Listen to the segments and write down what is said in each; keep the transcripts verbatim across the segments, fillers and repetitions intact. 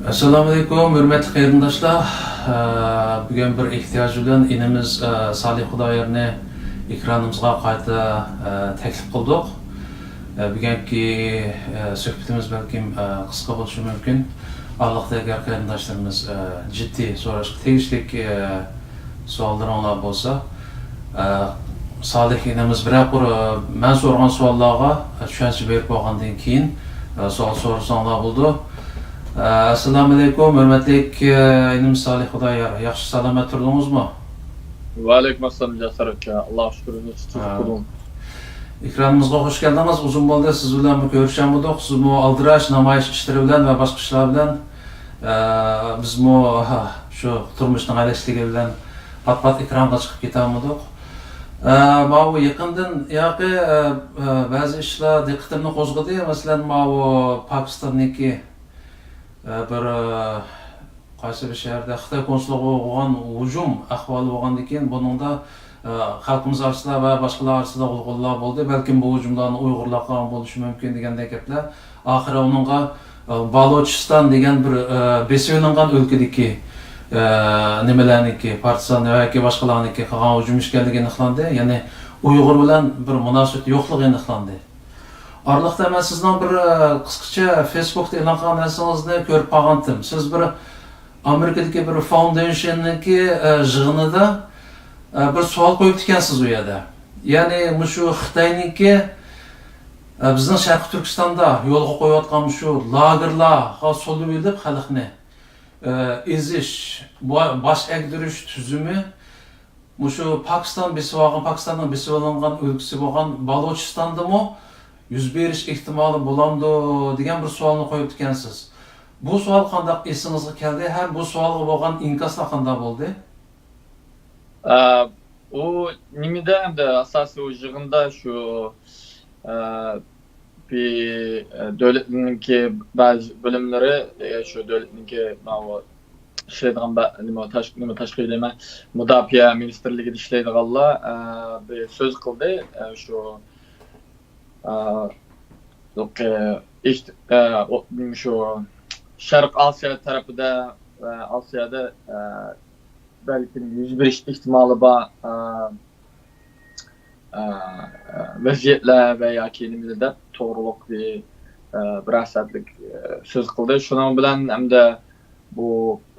ئەسسالامۇئەلەيكۇم، ھۆرمەتلىك قېرىنداشلار. ئە، بۈگۈن بىر ئېھتىياج بىلەن ئىنىمىز، ئە، سالىھ خۇدايارنى ئېكرانىمىزغا قايتا، ئە، تەكلىپ قىلدۇق. ئە، بۈگۈنكى، ئە، سۆھبىتىمىز بەلكىم، ئە، قىسقا بولۇشى مۇمكىن. ئارىلىقتا ئەگەر قېرىنداشلىرىمىز، ئە، جىددىي سوراشقا تېگىشلىك، ئە، سوئاللىرىڭلار بولسا، ئە، سالىھ ئىنىمىز بىرەر قۇر، ئە، مەن سورىغان سوئاللارغا، ئە، چۈشەنچە بېرىپ بولغاندىن كېيىن، ئە، سوئال سورىساڭلار بولىدۇ. ئە، ئەسسالامۇئەلەيكۇم، ھۆرمەتلىك، ئە، ئىنىم سالىھ خۇدايار. ياخشى سالامەت تۇردىڭىزمۇ؟ ۋەئەلەيكۇم ئەسسالام، جاسار ئاكا. ئاللاغا شۈكۈر، سىز ھە. تۇردۇڭ. ئېكرانىمىزغا خوش كەلدىڭىز. ئۇزۇن بولدى، سىز بىلەن بىر كۆرۈشەلمىدۇق. سىزمۇ ئالدىراش نامايىش ئىشلىرى بىلەن ۋە باشقا ئىشلار بىلەن، ئە، بىزمۇ، ھە، شۇ تۇرمۇشنىڭ ھەلەكچىلىكى بىلەن پات-پات ئېكرانغا چىقىپ كېتەلمىدۇق. ئە، ماۋۇ يېقىندىن ياقى، ئە، ئە، بەزى ئىشلار دىققىتىمنى قوزغىدى. مەسىلەن، ماۋۇ پاكىستاننىڭكى، ئە، بىر، ئە، قايسى بىر شەھەردە خىتاي كونسۇللۇقىغا بولغان ھۇجۇم ئەھۋالى بولغاندىن كېيىن، بۇنىڭدا، ئە، خەلقىمىز ئارىسىدا ۋە باشقىلار ئارىسىدا غۇلغۇلىلار بولدى. بەلكىم بۇ ھۇجۇملارنى ئۇيغۇرلار قىلغان بولۇشى مۇمكىن دېگەندەك گەپلەر. ئاخىرى ئۇنىڭغا، ئە، بالۇچىستان دېگەن بىر، ئە، بېسىۋېلىنغان ئۆلكىدىكى، ئە، نېمىلەرنىڭكى، پارتىزان ياكى باشقىلارنىڭكى قىلغان ھۇجۇم ئىكەنلىكى ئېنىقلاندى. يەنى ئۇيغۇر بىلەن بىر مۇناسىۋەت يوقلۇقى ئېنىقلاندى. ئارىلىقتا مەن سىزنىڭ بىر، ئە، قىسقىچە فېيسبۇكتا ئېلان قىلغان نەرسىڭىزنى كۆرۈپ قالغانتىم. سىز بىر ئامېرىكىدىكى بىر فاوندېيشننىڭكى، ئە، يىغىنىدا، ئە، بىر سوئال قويۇپتىكەنسىز ئۇ يەردە. يەنى مۇشۇ خىتاينىڭكى، ئە، بىزنىڭ شەرقىي تۈركىستاندا يولغا قويۇۋاتقان مۇشۇ لاگېرلارغا سولىۋېلىپ خەلقنى، ئە، ئېزىش، با-، باش ئەگدۈرۈش تۈزۈمى مۇشۇ پاكىستان بېسىۋالغان، پاكىستاننىڭ بېسىۋالغان ئۆلكىسى بولغان بالۇچىستاندىمۇ يۈز بېرىش ئېھتىمالى بولامدۇ دېگەن بىر سوئالنى قويۇپتىكەنسىز. بۇ سوئال قانداق ئېسىڭىزغا كەلدى ھەم بۇ سوئالغا بولغان ئىنكاسلار قانداق بولدى؟ ئە، ئۇ نېمىدە ئەمدى ئاساسىي ئۇ يىغىندا شۇ، ئە، بى-، ئە، دۆلەتنىڭكى بەزى بۆلۈملىرى، ئە، شۇ دۆلەتنىڭكى ماۋۇ ئىشلەيدىغان بە-، نېمە، تاش-، نېمە، تاشقى نېمە، مۇداپىئە مىنىستىرلىكىدە ئىشلەيدىغانلار، ئە، بىر سۆز قىلدى. ئە، شۇ، ئە، ئە، ئىشت-، ئە، ئو-، شۇ شەرق ئاسىيا تەرىپىدە، ئە، ئاسىيادا، ئە، بەلكىم يۈز بېرىش ئېھتىمالى بار، ئە، ئە، ۋەزىيەتلەر ۋە ياكى نېمىلەر دەپ توغرۇلۇق بىر، ئە، بىرەر سائەتلىك، ئە، سۆز قىلدى. شۇنىڭ بىلەن ئەمدى بۇ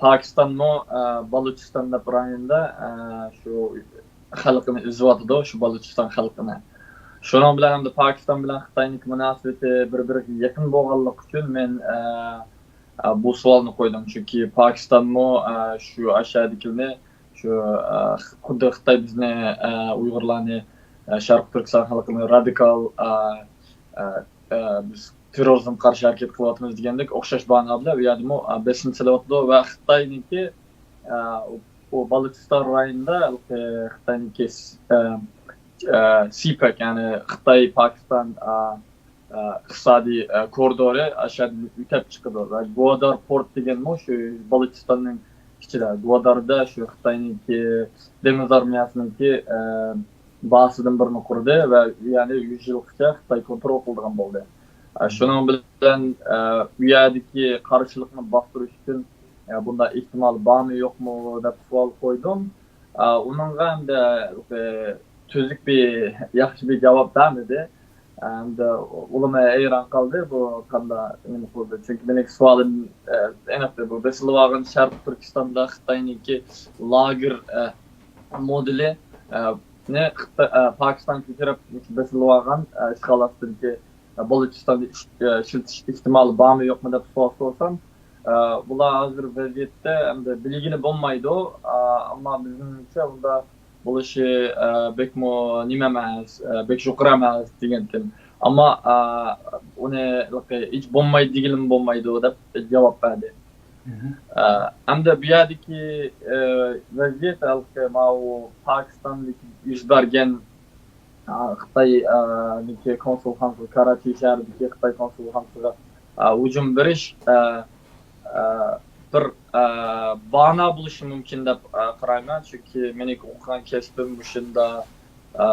پاكىستانمۇ، ئە، بالۇچىستان دەپ رايوندا، ئە، شۇ خەلقىنى ئېزىۋاتىدۇ، شۇ بالۇچىستان خەلقىنى. شۇنىڭ بىلەن ئەمدى پاكىستان بىلەن خىتاينىڭكى مۇناسىۋىتى بىر-بىرىگە يېقىن بولغانلىقى ئۈچۈن مەن، ئە، ئە، بۇ سوئالنى قويدۇم. چۈنكى پاكىستانمۇ، ئە، شۇ ئاشۇ يەردىكىلەرنى، شۇ، ئە، خۇددى خىتاي بىزنى، ئە، ئۇيغۇرلارنى، ئە، شەرقىي تۈركىستان خەلقىنى رادىكال، ئە، ئە، ئە، بىز تېررورىزمغا قارشى ھەرىكەت قىلىۋاتىمىز دېگەندەك ئوخشاش باھانە بىلەن ئۇ يەردىمۇ، ئە، بېسىم سېلىۋاتىدۇ ۋە خىتاينىڭكى، ئە، ئۇ، ئۇ بالۇچىستان رايونىدا، ئە، خىتاينىڭكى، ئە، ئە، سىپەك، يەنى خىتاي، پاكىستان، ئە، ئە، ئىقتىسادىي، ئە، كورىدورى ئاشۇ يەردىن ئۆتۈپ چىقىدۇ ۋە گۋادار پورت دېگەنمۇ شۇ بالۇچىستاننىڭ ئىچىدە، گۋاداردا شۇ خىتاينىڭكى دېڭىز ئارمىيەسىنىڭكى، ئە، بازىسىدىن بىرىنى قۇردى ۋە يەنى يۈز يىلغىچە خىتاي كونترول قىلىدىغان بولدى. ئە، شۇنىڭ بىلەن، ئە، ئۇ يەردىكى قارشىلىقنى باستۇرۇش ئۈچۈن، ئە، بۇنداق ئېھتىمال بارمۇ يوقمۇ دەپ سوئال قويدۇم. ئە، ئۇنىڭغا ئەمدى، ئە، تۈزۈك بىر، ياخشى بىر جاۋاب بەرمىدى. ئەمدى ئۇلىمۇ ھەيران قالدى، بۇ قانداق نېمە قىلدى. چۈنكى مېنىڭكى سوئالىم، ئە، ئېنىقتى. بۇ بېسىلىۋالغان شەرقىي تۈركىستاندا خىتاينىڭكى لاگېر، ئە، مودېلى، ئە، نى خىتا-، ئە، پاكىستان كۆچۈرۈپ بېسىلىۋالغان، ئە، ئىشغال ئاستىدىكى، ئە، بلۇچىستاندا ئىش-، ئە، ئىشلىتىش ئېھتىمالى بارمۇ يوقمۇ دەپ سوئال سورىسام، ئە، بۇلار ھازىر ۋەزىيەتتە ئەمدى بىلگىلى بولمايدۇ. ئە، ئەمما بىزنىڭچە ئۇنداق بولۇشى، ئە، بەكمۇ نېمە ئەمەس، ئە، بەك يۇقىرى ئەمەس دېگەنتىم. ئەمما، ئە، ئۇنى ھېچ بولمايدۇ دېگىلىمۇ بولمايدۇ دەپ جاۋاب بەردى. ئە، ئەمدى بۇ يەردىكى، ئە، ۋەزىيەت ھېلىقى ماۋۇ پاكىستاندىكى يۈز بەرگەن، ئە، خىتاي، ئە، نىكى كونسۇلخانىسى، كاراچى شەھىرىدىكى خىتاي كونسۇلخانىسىغا، ئە، ھۇجۇم بېرىش، ئە، ئە، بىر، ئە، باھانە بولۇشى مۇمكىن دەپ، ئە، قارايمەن. چۈنكى مېنىڭ ئوقۇغان كەسپىم مۇشۇنداق، ئە،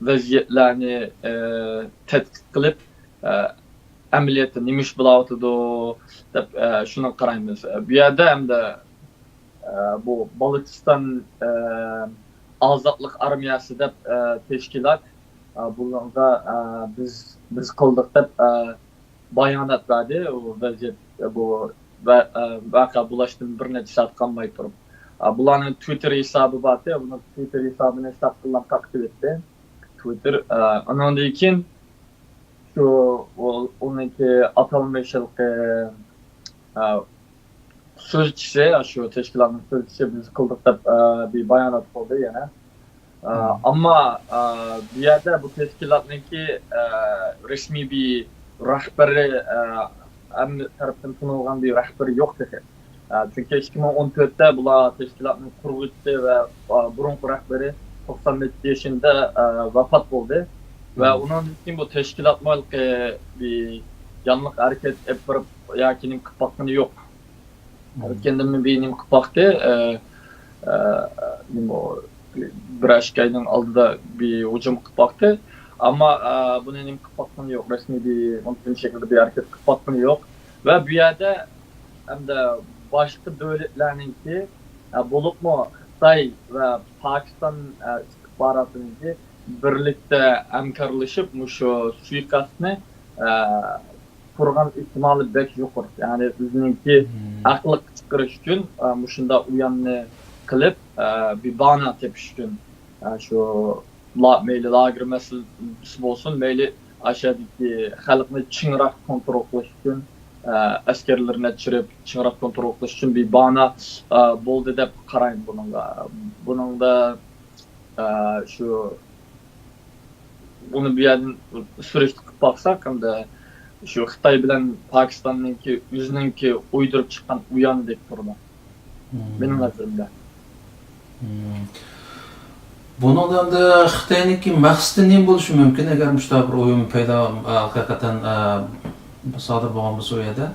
ۋەزىيەتلەرنى، ئە، تەتقىق قىلىپ، ئە، ئەمەلىيەتتە نېمە ئىش بولاۋاتىدۇ دەپ، ئە، شۇنىڭغا قارايمىز. ئە، بۇ يەردە ئەمدى، ئە، بۇ بالىچىستان، ئە، ئازادلىق ئارمىيەسى دەپ، ئە، تەشكىلات، ئە، بۇنىڭغا، ئە، بىز، بىز قىلدۇق دەپ، ئە، بايانات بەردى. ئۇ ۋەزىيەت، بۇ ۋە-، ئە، ۋەقە بولۇشتىن بىر نەچچە سائەت قالماي تۇرۇپ. ئە، بۇلارنىڭ تىۋىتتېر ھېسابى بارتى، بۇنىڭ تىۋىتتېر ھېسابىنى ساقچىلار تارقىتىۋەتتى. تىۋىتتېر، ئە، ئۇنىڭدىن كېيىن شۇ، ئۇ، ئۇنىڭكى ئاتالمىش ھېلىقى، ئە، سۆزچىسى، شۇ تەشكىلاتنىڭ سۆزچىسى بىز قىلدۇق دەپ، ئە، بىر بايانات قىلدى يەنە. ئە، ئەمما، ئە، بۇ يەردە بۇ تەشكىلاتنىڭكى، ئە، رەسمىي بىر رەھبىرى، ئە، ھەممە تەرەپتىن تونۇلغان بىر رەھبىرى يوق تېخى. ئە، چۈنكى ئىككى مىڭ ئون تۆتتە بۇلار تەشكىلاتنىڭ قۇرغۇچىسى ۋە، ئە، بۇرۇنقى رەھبىرى توقسان يەتتە يېشىدا، ئە، ۋاپات بولدى. ۋە ئۇنىڭدىن كېيىن بۇ تەشكىلاتمۇ ھېلىقى بىر يانلىق ھەرىكەت ئېلىپ بېرىپ ياكى نېمە قىلىپ باققىنى يوق. ئۆتكەندىمۇ بىر نېمە قىلىپ باقتى. ئە، ئە، نېمە، بىر ئىككى ئاينىڭ ئالدىدا بىر ھۇجۇم قىلىپ باقتى. ئەمما، ئە، بۇنى نېمە قىلىپ باققىنى يوق. رەسمىي بىر مۇنتىزىم شەكىلدە بىر ھەرىكەت قىلىپ باققىنى يوق. ۋە بۇ يەردە ئەمدى باشقا دۆلەتلەرنىڭكى، ئە، بولۇپمۇ خىتاي ۋە پاكىستان، ئە، ئىستىخباراتىنىڭكى بىرلىكتە ھەمكارلىشىپ مۇشۇ سۇيىقەستنى، ئە، قۇرغان ئېھتىمالى بەك يۇقىرى. يەنى ئۆزىنىڭكى ھەقلىق چىقىرىش ئۈچۈن، ئە، مۇشۇنداق ئويۇننى قىلىپ، ئە، بىر بانا تېپىش ئۈچۈن، ئە، شۇ لا-، مەيلى لاگېر مەسىلىسى بولسۇن، مەيلى ئاشۇ يەردىكى خەلقنى چىڭراق كونترول قىلىش ئۈچۈن، ئە، ئەسكەرلىرىنى چىرىپ، چىڭراق كونترول قىلىش ئۈچۈن بىر بانا، ئە، بولدى دەپ قارايمەن بۇنىڭغا. بۇنىڭدا، ئە، شۇ ئۇنى بۇ يەردىن سۈرۈشتە قىلىپ باقساق، ئەمدى شۇ خىتاي بىلەن پاكىستاننىڭكى ئۆزىنىڭكى ئويدۇرۇپ چىققان ئويۇندەك تۇرىدۇ. مېنىڭ نەزىرىمدە. بۇنىڭدا ئەمدى خىتاينىڭكى مەقسىتى نېمە بولۇشى مۇمكىن، ئەگەر مۇشۇنداق بىر ئويۇن پەيدا، ھەقىقەتەن، سادىر بولغان بولسا ئۇ يەردە؟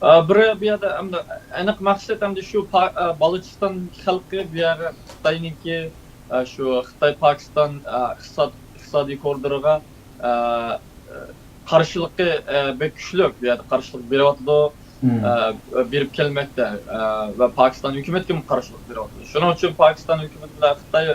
ئا، بىر، بۇ يەردە ئەمدى ئېنىق مەقسەت ئەمدى شۇ پا-، ئا، بالۇچىستان خەلقى بۇ يەردە خىتاينىڭكى، ئا، شۇ خىتاي پاكىستان، ئا، ئىقتىساد-، ئىقتىسادىي كورىدورىغا، ئا، قارشىلىقى، ئا، بەك كۈچلۈك، بۇ يەردە قارشىلىق بېرىۋاتىدۇ، ئا، بېرىپ كەلمەكتە، ئا، ۋە پاكىستان ھۆكۈمىتىگىمۇ قارشىلىق بېرىۋاتىدۇ. شۇنىڭ ئۈچۈن پاكىستان ھۆكۈمىتى بىلەن خىتاي،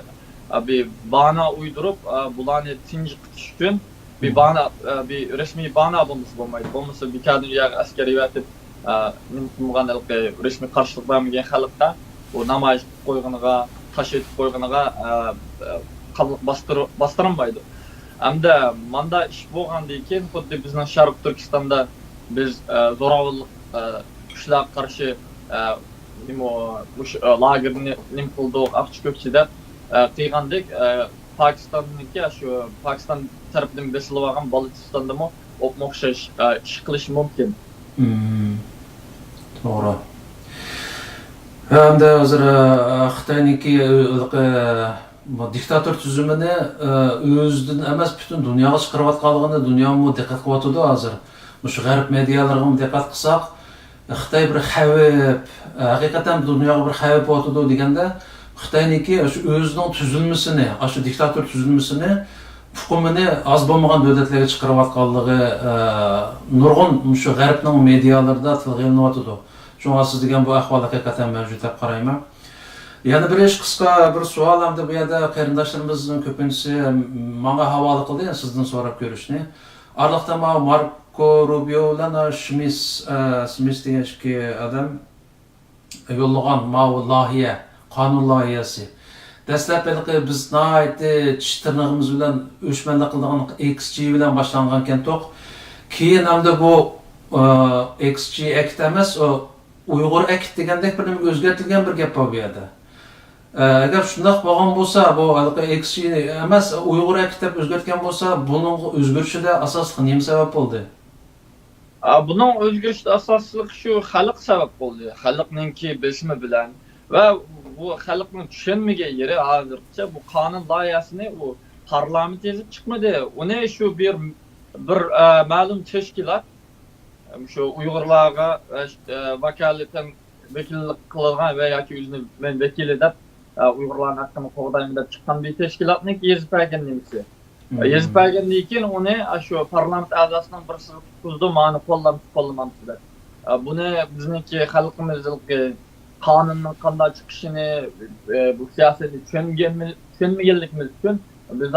ئا، بىر بانا ئويدۇرۇپ، ئا، بۇلارنى تىنچىتىش ئۈچۈن بىر بانا، ئە، بىر رەسمىي بانا بولمىسا بولمايدۇ. بولمىسا بىكاردىن ئۇ يەرگە ئەسكەر ئەۋەتىپ، ئە، نېمە قىلمىغان ھېلىقى رەسمىي قارشىلىق بەرمىگەن خەلققە ئۇ نامايىش قىلىپ قويغىنىغا، تاش ئېتىپ قويغىنىغا، ئە، ئە، قانلىق باستۇر-، باستۇرالمايدۇ. ئەمدى ماندا ئىش بولغاندىن كېيىن خۇددى بىزنىڭ شەرقىي تۈركىستاندا بىز، ئە، زوراۋانلىق، ئە، كۈچلەرگە قارشى، ئە، نېمە، مۇشۇ، ئە، لاگېرنى نېمە قىلدۇق، ئاقچى كۆكچى دەپ، ئە، قىلغاندەك، ئە، پاكىستاننىڭكى، شۇ پاكىستان تەرىپىدىن بېسىلىۋالغان بالۇچىستاندىمۇ ئوپمۇ ئوخشاش، ئە، ئىش قىلىشى مۇمكىن. مم. توغرا. ھەمدە ھازىر، ئە، خىتاينىڭكى، ئە، بۇ دىكتاتور تۈزۈمىنى، ئە، ئۆزىدىن ئەمەس، پۈتۈن دۇنياغا چىقىرىۋاتقانلىقىنى دۇنيامۇ دىققەت قىلىۋاتىدۇ ھازىر. مۇشۇ غەرب مېدىيالىرىغىمۇ دىققەت قىلساق، خىتاي بىر خەۋپ، ھەقىقەتەن دۇنياغا بىر خەۋپ بولۇۋاتىدۇ دېگەندە، خىتاينىڭكى شۇ ئۆزىنىڭ تۈزۈلمىسىنى، ئاشۇ دىكتاتور تۈزۈلمىسىنى، ئۇقۇمىنى ئاز بولمىغان دۆلەتلەرگە چىقىرىۋاتقانلىقى، ئە، نۇرغۇن مۇشۇ غەربنىڭ مېدىيالىرىدا تىلغا ئېلىنىۋاتىدۇ. شۇڭا سىز دېگەن بۇ ئەھۋال ھەقىقەتەن مەۋجۇت دەپ قارايمەن. يەنە بىر ئىش، قىسقا بىر سوئال، ئەمدى بۇ يەردە قېرىنداشلىرىمىزنىڭ كۆپىنچىسى ماڭا ھاۋالە قىلدى، سىزدىن سوراپ كۆرۈشنى. ئارىلىقتا ماۋۇ ماركو روبىيو بىلەن شمىس، ئە، سمىس دېگەن ئىككى ئادەم يوللىغان ماۋۇ لايىھە، قانۇن لايىھەسى. دەسلەپ ھېلىقى بىز ناھايىتى چىش تىرنىقىمىز بىلەن ئۆچمەنلىك قىلىدىغان ئېكس جى بىلەن باشلانغانكەنتۇق. كېيىن ئەمدى بۇ، ئە، ئېكس جى ئەكت ئەمەس، ئۇ ئۇيغۇر ئەكت دېگەندەك بىر نېمە ئۆزگەرتىلگەن بىر گەپ بار بۇ يەردە. ئە، ئەگەر شۇنداق بولغان بولسا، بۇ ھېلىقى ئېكس جى ئەمەس، ئۇيغۇر ئەكت دەپ ئۆزگەرتكەن بولسا، بۇنىڭ ئۆزگىرىشىدە ئاساسلىق نېمە سەۋەب بولدى؟ ئا، بۇنىڭ ئۆزگىرىشىدە ئاساسلىق شۇ خەلق سەۋەب بولدى. خەلقنىڭكى بېسىمى بىلەن ۋە بۇ خەلقنىڭ چۈشەنمىگەن يېرى ھازىرغىچە بۇ قانۇن لايىھەسىنى ئۇ پارلامېنت يېزىپ چىقمىدى. ئۇنى شۇ بىر، بىر، ئە، مەلۇم تەشكىلات، شۇ ئۇيغۇرلارغا، ئە، ۋاكالىتەن ۋەكىللىك قىلىدىغان ۋە ياكى ئۆزىنى مەن ۋەكىلى دەپ، ئە، ئۇيغۇرلارنىڭ ھەققىنى قوغدايمەن دەپ چىققان بىر تەشكىلاتنىڭ يېزىپ بەرگەن نېمىسى. يېزىپ بەرگەندىن كېيىن ئۇنى شۇ پارلامېنت ئەزاسىنىڭ بىرسىگە تۇتقۇزدى، مانا قوللامسىز، قوللىمامسىز دەپ. بۇنى بىزنىڭكى خەلقىمىز ھېلىقى قانۇننىڭ قانداق چىقىشىنى، بۇ سىياسەتنى چۈشەنگەنمىز، چۈشەنمىگەنلىكىمىز ئۈچۈن بىز،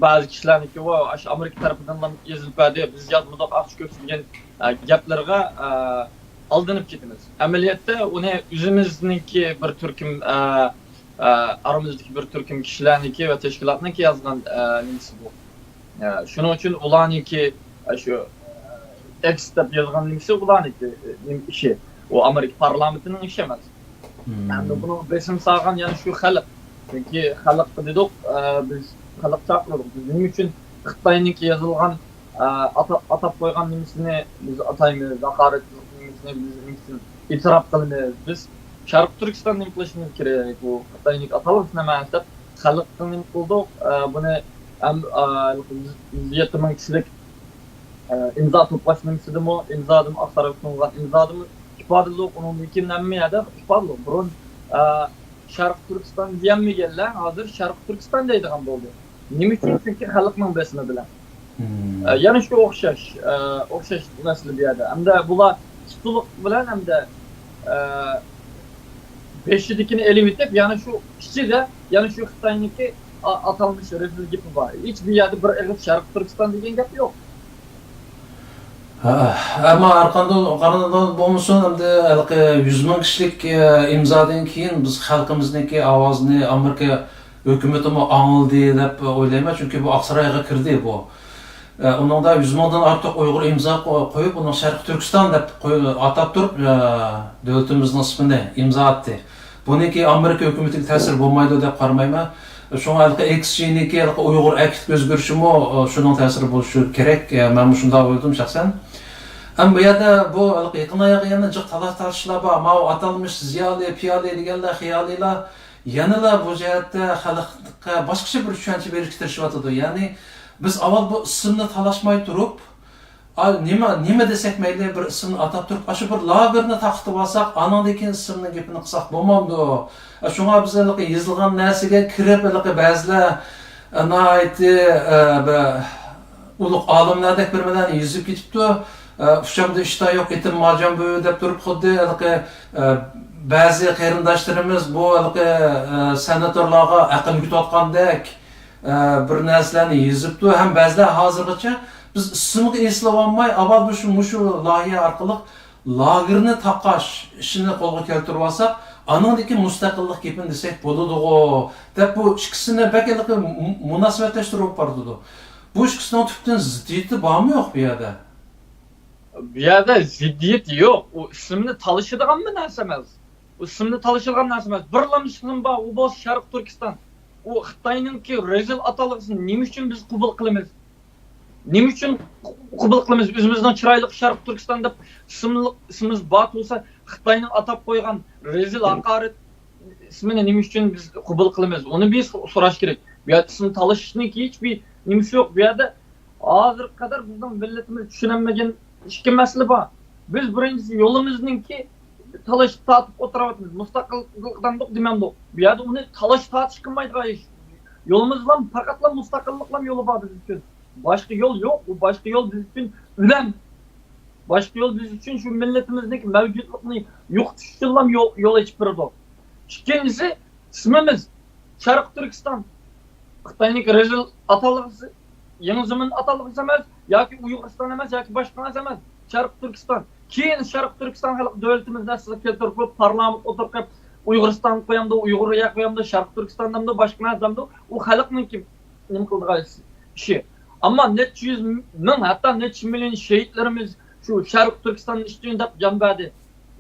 بەزى كىشىلەرنىڭكى، ۋا ئاشۇ ئامېرىكا تەرىپىدىنلا يېزىلىپ بەردى، بىز يازمىدۇق، ئاقچا كۆپسە دېگەن گەپلەرگە ئالدىنىپ كېتىمىز. ئەمەلىيەتتە ئۇنى ئۆزىمىزنىڭكى بىر تۈركۈم، ئارىمىزدىكى بىر تۈركۈم كىشىلەرنىڭكى ۋە تەشكىلاتنىڭكى يازغان نېمىسى بۇ. شۇنىڭ ئۈچۈن ئۇلارنىڭكى شۇ ئېكس دەپ يازغان نېمىسى ئۇلارنىڭكى نېمە ئىشى. ئۇ ئامېرىكا پارلامېنتىنىڭ ئىشى ئەمەس. ئەمدى بۇنىڭغا بېسىم سالغان يەنە شۇ خەلق. چۈنكى خەلققە دېدۇق، بىز خەلق چاقىردۇق. بىز نېمە ئۈچۈن خىتاينىڭكى يازىلغان، ئاتا-، ئاتاپ قويغان نېمىسىنى بىز ئاتايمىز، ھاقارەت نېمىسىنى بىز نېمە ئۈچۈن ئېتىراپ قىلىمىز؟ بىز شەرقىي تۈركىستان نېمە قىلىشىمىز كېرەك؟ بۇ خىتاينىڭكى ئاتالغۇسىنى ئەمەس دەپ خەلققە نېمە قىلدۇق؟ بۇنى ھەم يۈز يەتتە مىڭ كىشىلىك ئىمزا توپلاش نېمىسىدىمۇ، ئىمزادىمۇ، ئاقسارايغا سۇنغان ئىمزادىمۇ ئىپادىلىدۇق. ئۇنىڭدىن كېيىن ھەممە يەردە ئىپادىلىدۇق. بۇرۇن شەرقىي تۈركىستان دېيەلمىگەنلەر ھازىر شەرقىي تۈركىستان دەيدىغان بولدى. نېمە ئۈچۈن؟ چۈنكى خەلقنىڭ بېسىمى بىلەن. يەنە شۇ ئوخشاش، ئوخشاش مەسىلە بۇ يەردە. ئەمدى بۇلار ئۇستىلىق بىلەن ئەمدى بېشىدىكىنى ئېلىۋېتىپ، يەنە شۇ ئىچىدە يەنە شۇ خىتاينىڭكى ئاتالمىش رېزىل گېپى بار. ھېچ بۇ يەردە بىر ئېغىز شەرقىي تۈركىستان دېگەن گەپ يوق. ئەمما ھەرقانداق قارىغاندا بولمىسۇن، ئەمدى ھېلىقى يۈز مىڭ كىشىلىك ئىمزادىن كېيىن بىز خەلقىمىزنىڭكى ئاۋازىنى ئامېرىكا ھۆكۈمىتىمۇ ئاڭلىدى دەپ ئويلايمەن، چۈنكى بۇ ئاقسارايغا كىردى بۇ. ئۇنىڭدا يۈز مىڭدىن ئارتۇق ئۇيغۇر ئىمزا قويۇپ، ئۇنىڭ شەرقىي تۈركىستان دەپ ئاتاپ تۇرۇپ، دۆلىتىمىزنىڭ ئىسمىنى ئىمزا ئاتتى. بۇنىڭكى ئامېرىكا ھۆكۈمىتىگە تەسىرى بولمايدۇ دەپ قارىمايمەن. شۇڭا ھېلىقى ئېكسچېينجنىڭكى ھېلىقى ئۇيغۇر ئەكت ئۆزگىرىشىمۇ شۇنىڭ تەسىرى بولۇشى كېرەك. مەنمۇ شۇنداق ئويلىدىم شەخسەن. ئەمما بۇ يەردە بۇ ھېلىقى يېقىن ئاياغدا يەنە جىق تالاش-تارتىشلار بار. ماۋۇ ئاتالمىش زىيالىي، پىيالىي دېگەنلەر، خىيالىيلار يەنىلا بۇ جەھەتتە خەلققە باشقىچە بىر چۈشەنچە بېرىشكە تىرىشىۋاتىدۇ. يەنى بىز ئاۋۋال بۇ ئىسىمنى تالاشماي تۇرۇپ، نېمە، نېمە دېسەك مەيلى، بىر ئىسىمنى ئاتاپ تۇرۇپ، ئاشۇ بىر لاگېرنى تارقىتىۋالساق، ئانىڭدىن كېيىن ئىسىمنىڭ گېپىنى قىلساق بولمامدۇ؟ شۇڭا بىز ھېلىقى يېزىلغان نەرسىگە كىرىپ، ھېلىقى بەزىلەر ناھايىتى ئۇلۇغ ئالىملاردەك بىر بىلەن يېزىپ كېتىپتۇ. ئۇچامدا ئىشتا يوق، ئېتىم مارجان بويى دەپ تۇرۇپ، خۇددى ھېلىقى بەزى قېرىنداشلىرىمىز بۇ ھېلىقى سېناتورلارغا ئەقىل ئۆگىتىۋاتقاندەك بىر نەرسىلەرنى يېزىپتۇ. ھەم بەزىلەر ھازىرغىچە بىز ئىسىمغا ئېسىلىۋالماي، ئاۋۋال مۇشۇ، مۇشۇ لايىھە ئارقىلىق لاگېرنى تاقاش ئىشىنى قولغا كەلتۈرۈۋالساق، ئانىڭدىن كېيىن مۇستەقىللىق گېپىنى دېسەك بولىدىغۇ، دەپ بۇ ئىككىسىنى بەك ھېلىقى مۇناسىۋەتلەشتۈرۈپ بارىدۇ. بۇ ئىككىسىنىڭ تۈپتىن زىددىيىتى بارمۇ يوق بۇ يەردە؟ بۇ يەردە زىددىيىتى يوق. ئۇ ئىسىمنى تالىشىدىغانمۇ نەرسە ئەمەس. ئۇ ئىسىمنى تالىشىدىغان نەرسە ئەمەس. بىرلا ئىسىم بار، ئۇ بولسا شەرقىي تۈركىستان. ئۇ خىتاينىڭكى رەزىل ئاتالغۇسىنى نېمە ئۈچۈن بىز قوبۇل قىلىمىز؟ نېمە ئۈچۈن قوبۇل قىلىمىز؟ ئۆزىمىزنىڭ چىرايلىق شەرقىي تۈركىستان دەپ ئىسىملىق، ئىسمىمىز بار تۇرسا، خىتاينىڭ ئاتاپ قويغان رەزىل ھاقارەت ئىسمىنى نېمە ئۈچۈن بىز قوبۇل قىلىمىز؟ ئۇنى بىر سو-، سوراش كېرەك. بۇ يەردە ئىسىم تالىشىشنىڭكى ھېچبىر نېمىسى يوق. بۇ يەردە ھازىرغا قەدەر بىزنىڭ مىللىتىمىز چۈشىنەلمىگەن ئىككى مەسىلە بار. بىز بىرىنچىسى يولىمىزنىڭكى تالىشىپ تارتىپ ئولتۇرۇۋاتىمىز. مۇستەقىل قىلدۇق دېمەمدۇق. بۇ يەردە ئۇنى تالىشىپ تارتىش قىلمايدىغان ئىش. يولىمىزلا پەقەتلا مۇستەقىللىقلا يولى بار بىز ئۈچۈن. باشقا يول يوق. ئۇ باشقا يول بىز ئۈچۈن ئۆلۈم. باشقا يول بىز ئۈچۈن شۇ مىللىتىمىزنىڭكى مەۋجۇتلۇقىنى يوقىتىش ئۈچۈنلا يول، يول ئېچىپ بېرىدۇ. ئىككىنچىسى، ئىسمىمىز شەرقىي تۈركىستان. خىتاينىڭكى رەزىل ئاتالغۇسى، يېڭى زېمىن ئاتالغۇسى ئەمەس، ياكى ئۇيغۇرىستان ئەمەس، ياكى باشقا نەرسە ئەمەس. شەرقىي تۈركىستان. كېيىن شەرقىي تۈركىستان خەلق دۆلىتىمىزنى ئەسلىگە كەلتۈرۈپ، پارلامېنت ئولتۇرۇپ، ئۇيغۇرىستان قويامدۇ، ئۇيغۇرىيە قويامدۇ، شەرقىي تۈركىستان دەمدۇ، باشقا نەرسە دەمدۇ، ئۇ خەلقنىڭكى نېمە قىلىدىغان ئىشى. ئەمما نەچچە يۈز مىڭ، ھەتتا نەچچە مىليون شېھىتلىرىمىز شۇ شەرقىي تۈركىستان ئۈچۈن دەپ جان بەردى.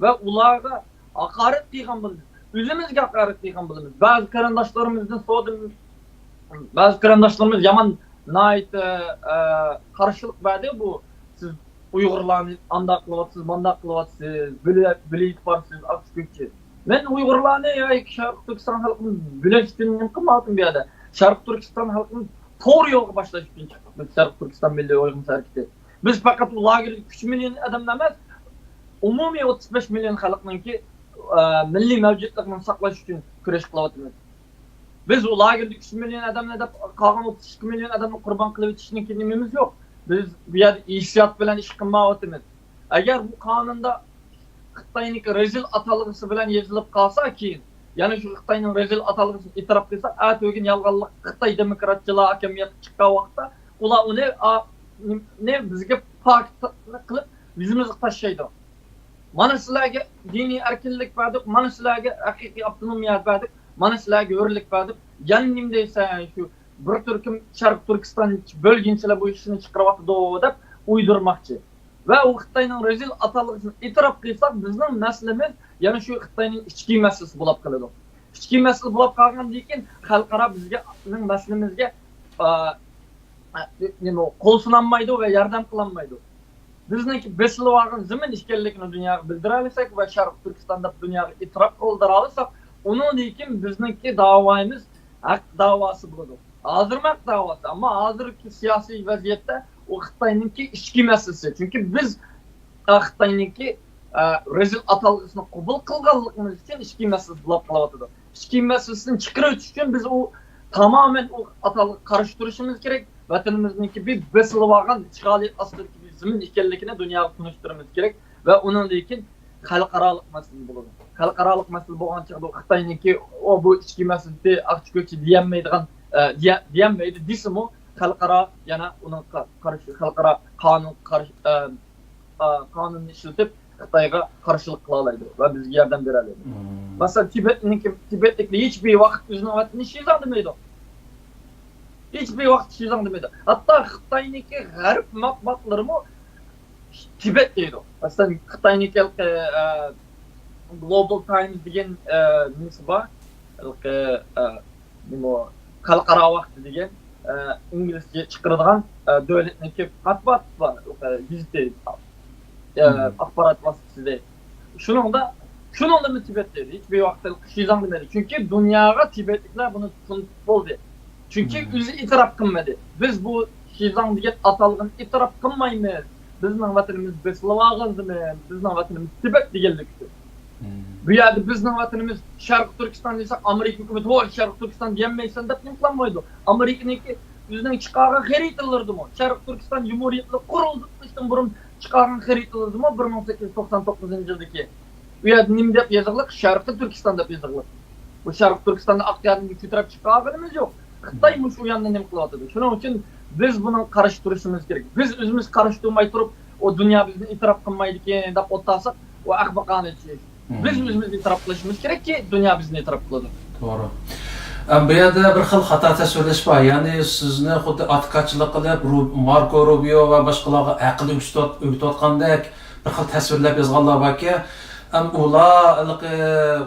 ۋە ئۇلارغا ھاقارەت قىلغان بولىمىز. ئۆزىمىزگە ھاقارەت قىلغان بولىمىز. بەزى قېرىنداشلىرىمىزدىن سورىدىم. بەزى قېرىنداشلىرىمىز يامان ناھايىتى، ئە، قارشىلىق بەردى. بۇ سىز ئۇيغۇرلارنى ئانداق قىلىۋاتىسىز، مانداق قىلىۋاتىسىز، بىلە-، بىلىۋېتىپ بارسىز، ئاچ كۆكچى. مەن ئۇيغۇرلارنى ياكى شەرقىي تۈركىستان خەلقىنى بۆلۈش ئۈچۈن نېمە قىلمايۋاتىمەن بۇ يەردە؟ شەرقىي تۈركىستان خەلقىنى توغرا يولغا باشلاش ئۈچۈن چىقتۇق بىز، شەرقىي تۈركىستان مىللىي ئويغىنىش ھەرىكىتى. بىز پەقەت ئۇ لاگېردا ئۈچ مىليون ئادەملا ئەمەس، ئومۇمىي ئوتتۇز بەش مىليون خەلقنىڭكى، ئە، مىللىي مەۋجۇتلۇقىنى ساقلاش ئۈچۈن كۈرەش قىلىۋاتىمىز. بىز ئۇ لاگېردا ئۈچ مىليون ئادەمنى دەپ، قالغان ئوتتۇز ئىككى مىليون ئادەمنى قۇربان قىلىۋېتىشنىڭكى نېمىمىز يوق. بىز بۇ يەردە ئىنسىيات بىلەن ئىش قىلمايۋاتىمىز. ئەگەر بۇ قانۇندا خىتاينىڭكى رەزىل ئاتالغۇسى بىلەن يېزىلىپ قالسا، كېيىن يەنە شۇ خىتاينىڭ رەزىل ئاتالغۇسىنى ئېتىراپ قىلساق، ئەتىگۈن يالغانلىق خىتاي دېموكراتچىلار ھاكىمىيەتكە چىققان ۋاقىتتا ئۇلار ئۇنى، ئا، نېمە، بىزگە پاكىت قىلىپ يۈزىمىزگە تاشلايدۇ. مانا سىلەرگە دىنىي ئەركىنلىك بەردۇق، مانا سىلەرگە ھەقىقىي ئاپتونومىيە بەردۇق، مانا سىلەرگە ھۆرلۈك بەردۇق. يەنە نېمە دەيسەن، شۇ بىر تۈركۈم شەرقىي تۈركىستان بۆلگۈنچىلەر بۇ ئىشنى چىقىرىۋاتىدۇ دەپ ئويدۇرماقچى. ۋە ئۇ خىتاينىڭ رەزىل ئاتالغۇسىنى ئېتىراپ قىلساق، بىزنىڭ مەسىلىمىز يەنە شۇ خىتاينىڭ ئىچكى مەسىلىسى بولاپ قالىدۇ. ئىچكى مەسىلە بولاپ قالغاندىن كېيىن خەلقئارا بىزگە، بىزنىڭ مەسىلىمىزگە، ئا، ئا، نېمە، قول سۇنالمايدۇ ۋە ياردەم قىلالمايدۇ. بىزنىڭكى بېسىلىۋالغان زېمىن ئىكەنلىكىنى دۇنياغا بىلدۈرەلىسەك ۋە شەرقىي تۈركىستان دەپ دۇنياغا ئېتىراپ قىلدۇرالىساق، ئۇنىڭدىن كېيىن بىزنىڭكى داۋايىمىز ھەق داۋاسى بولىدۇ. ھازىرمۇ ھەق داۋاسى، ئەمما ھازىرقى سىياسىي ۋەزىيەتتە ئۇ خىتاينىڭكى ئىچكى مەسىلىسى. چۈنكى بىز، ئە، خىتاينىڭكى، ئە، رەزىل ئاتالغۇسىنى قوبۇل قىلغانلىقىمىز ئۈچۈن ئىچكى مەسىلىسى بولاپ قېلىۋاتىدۇ. ئىچكى مەسىلىسىنى چىقىرىۋېتىش ئۈچۈن بىز ئۇ تامامەن ئۇ ئاتالغا قارشى تۇرۇشىمىز كېرەك. ۋەتىنىمىزنىڭكى بىر بېسىلىۋالغان ئىشغالىيەت ئاستىدىكى بىر زېمىن ئىكەنلىكىنى دۇنياغا تونۇشتۇرۇشىمىز كېرەك ۋە ئۇنىڭدىن كېيىن خەلقئارالىق مەسىلە بولىدۇ. خەلقئارالىق مەسىلە بولغان چاغدا خىتاينىڭكى ئۇ بۇ ئىچكى مەسىلىسى، ئاچ كۆچى دېيەلمەيدىغان، ئە، دېيە-، دېيەلمەيدۇ دېسىمۇ، خەلقئارا يەنە ئۇنىڭغا قارشى، خەلقئارا قانۇنغا قارشى، ئە، ئا، قانۇننى ئىشلىتىپ، خىتايغا قارشىلىق قىلالايدۇ ۋە بىزگە ياردەم بېرەلەيدۇ. مم. مەسىلەن، تىبەتنىڭكى، تىبەتلىكلەر ھېچبىر ۋاقىت ئۆزىنىڭ ۋەتىنىنى شىزاڭ دېمەيدۇ. ھېچبىر ۋاقىت شىزاڭ دېمەيدۇ. ھەتتا خىتاينىڭكى غەرب مەتبۇئاتلىرىمۇ تىبەت دەيدۇ. مەسىلەن، خىتاينىڭكى ھېلىقى، ئە، گلوبال تايمز دېگەن، ئە، نېمىسى بار. ھېلىقى، ئە، نېمە، خەلقئارا ۋاقتى دېگەن، ئە، ئىنگلىزچە چىقىرىدىغان، ئە، دۆلەتنىڭكى مەتبۇئات بار، ھېلىقى گېزىتى، ئە، مم. ئاخبارات ۋاسىتىسى. شۇنىڭدا، شۇنىڭدىمۇ تىبەت دەيدۇ. ھېچبىر ۋاقىتتا شىزاڭ دېمەيدۇ. چۈنكى دۇنياغا تىبەتلىكلەر بۇنى تونۇتۇپ بولدى. چۈنكى مم. ئۆزى ئېتىراپ قىلمىدى. بىز بۇ شىزاڭ دېگەن ئاتالغۇنى ئېتىراپ قىلمايمىز. بىزنىڭ ۋەتىنىمىز بېسىلىۋالغان زېمىن، بىزنىڭ ۋەتىنىمىز تىبەت دېگەنلىك ئۈچۈن. مم. بۇ يەردە بىزنىڭ ۋەتىنىمىز شەرقىي تۈركىستان دېسەك، ئامېرىكا ھۆكۈمىتى، ۋوي، شەرقىي تۈركىستان دېيەلمەيسەن دەپ نېمە قىلالمايدۇ. ئامېرىكىنىڭكى ئۆزىنىڭ چىقارغان خەرىتىلىرىدىمۇ، شەرقىي تۈركىستان جۇمھۇرىيىتى قۇرۇلۇشتىن بۇرۇن چىقارغان خەرىتىلىرىدىمۇ، بىر مىڭ سەككىز يۈز توقسان توققۇزىنچى يىلدىكى. ئۇ يەردە نېمە دەپ يېزىقلىق؟ شەرقىي تۈركىستان دەپ يېزىقلىق. بۇ شەرقىي تۈركىستاندا ئاق يەردىن كۆتۈرۈپ چىقارغىنىمىز يوق. خىتاي مۇشۇ ياندا نېمە قىلىۋاتىدۇ؟ شۇنىڭ ئۈچۈن بىز بۇنىڭغا قارشى تۇرۇشىمىز كېرەك. بىز ئۆزىمىز قارشى تۇرماي تۇرۇپ، ئۇ دۇنيا بىزنى ئېتىراپ قىلمايدىكەن دەپ ئولتۇرساق، ئۇ ئەخمىقانە ئىش. مم. بىز ئۆزىمىز ئېتىراپ قىلىشىمىز كېرەككى، دۇنيا بىزنى ئېتىراپ قىلىدۇ. توغرا. ئەم، بۇ يەردە بىر خىل خاتا تەسۋىرلەش بار. يەنى سىزنى خۇددى ئاتىكاچىلىق قىلىپ، رو-، ماركو روبىيو ۋە باشقىلارغا ئەقىل ئۆگىتىۋات-، ئۆگىتىۋاتقاندەك بىر خىل تەسۋىرلەپ يازغانلار باركەن. ئەم، ئۇلار ھېلىقى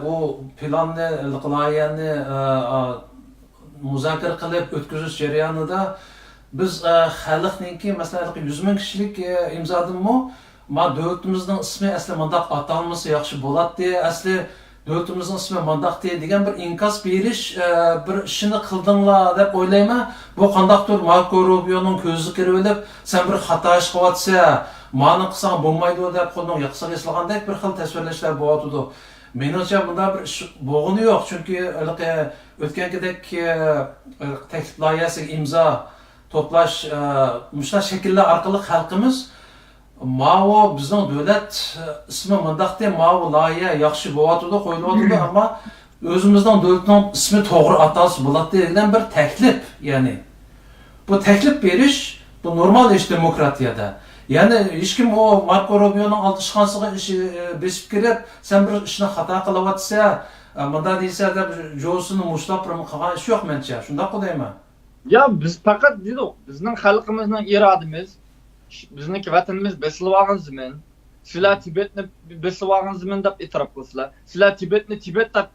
ئۇ پىلاننى، ھېلىقى لايىھەنى، ئە، ئە، مۇزاكىرە قىلىپ ئۆتكۈزۈش جەريانىدا بىز، ئە، خەلقنىڭكى، مەسىلەن، ھېلىقى يۈز مىڭ كىشىلىك، ئە، ئىمزادىنمۇ، ما دۆلىتىمىزنىڭ ئىسمى ئەسلى مۇنداق ئاتالمىسا ياخشى بولاتتى، ئەسلى دۆلىتىمىزنىڭ ئىسمى مۇنداقتى دېگەن بىر ئىنكاس بېرىش، ئە، بىر ئىشىنى قىلدىڭلار دەپ ئويلايمەن. بۇ قانداقتۇر ماركو روبىيونىڭ كۆزىگە كىرىۋېلىپ، سەن بىر خاتا ئىش قىلىۋاتىسەن، مانى قىلساڭ بولمايدۇ دەپ قولىنىڭ ياقىسىغا ياسىغاندەك بىر خىل تەسۋىرلەشلەر بولۇۋاتىدۇ. مېنىڭچە، بۇنداق بىر ئىش بولغىنى يوق، چۈنكى ھېلىقى ئۆتكەنكىدەك، ئە، تەكلىپ لايىھەسىگە ئىمزا توپلاش، ئە، مۇشۇنداق شەكىللەر ئارقىلىق خەلقىمىز ماۋۇ بىزنىڭ دۆلەت، ئە، ئىسمى مۇنداقتى، ماۋۇ لايىھە ياخشى بولۇۋاتىدۇ، قويۇلۇۋاتىدۇ، ئەمما ئۆزىمىزنىڭ دۆلىتىنىڭ ئىسمى توغرا ئاتالسا بولاتتى دېگەن بىر تەكلىپ، يەنى. بۇ تەكلىپ بېرىش، بۇ نورمال ئىش دېموكراتىيەدە. يەنى ھېچكىم ئۇ ماركو روبىيونىڭ ئالدى ئىشخانىسىغا ئىش-، ئە، بېسىپ كىرىپ، سەن بىر ئىشنى خاتا قىلىۋاتىسەن، ئە، مۇنداق دەيسەن دەپ جوسىنى مۇشتلاپ بىر قىلغان ئىش يوق مەنچە. شۇنداققۇ دەيمەن. يا، بىز پەقەت دېدۇق، بىزنىڭ خەلقىمىزنىڭ ئىرادىمىز، ش-، بىزنىڭكى ۋەتىنىمىز بېسىلىۋالغان زېمىن. سىلەر تىبەتنى بېسىۋالغان زېمىن دەپ ئېتىراپ قىلىسىلەر. سىلەر تىبەتنى تىبەت دەپ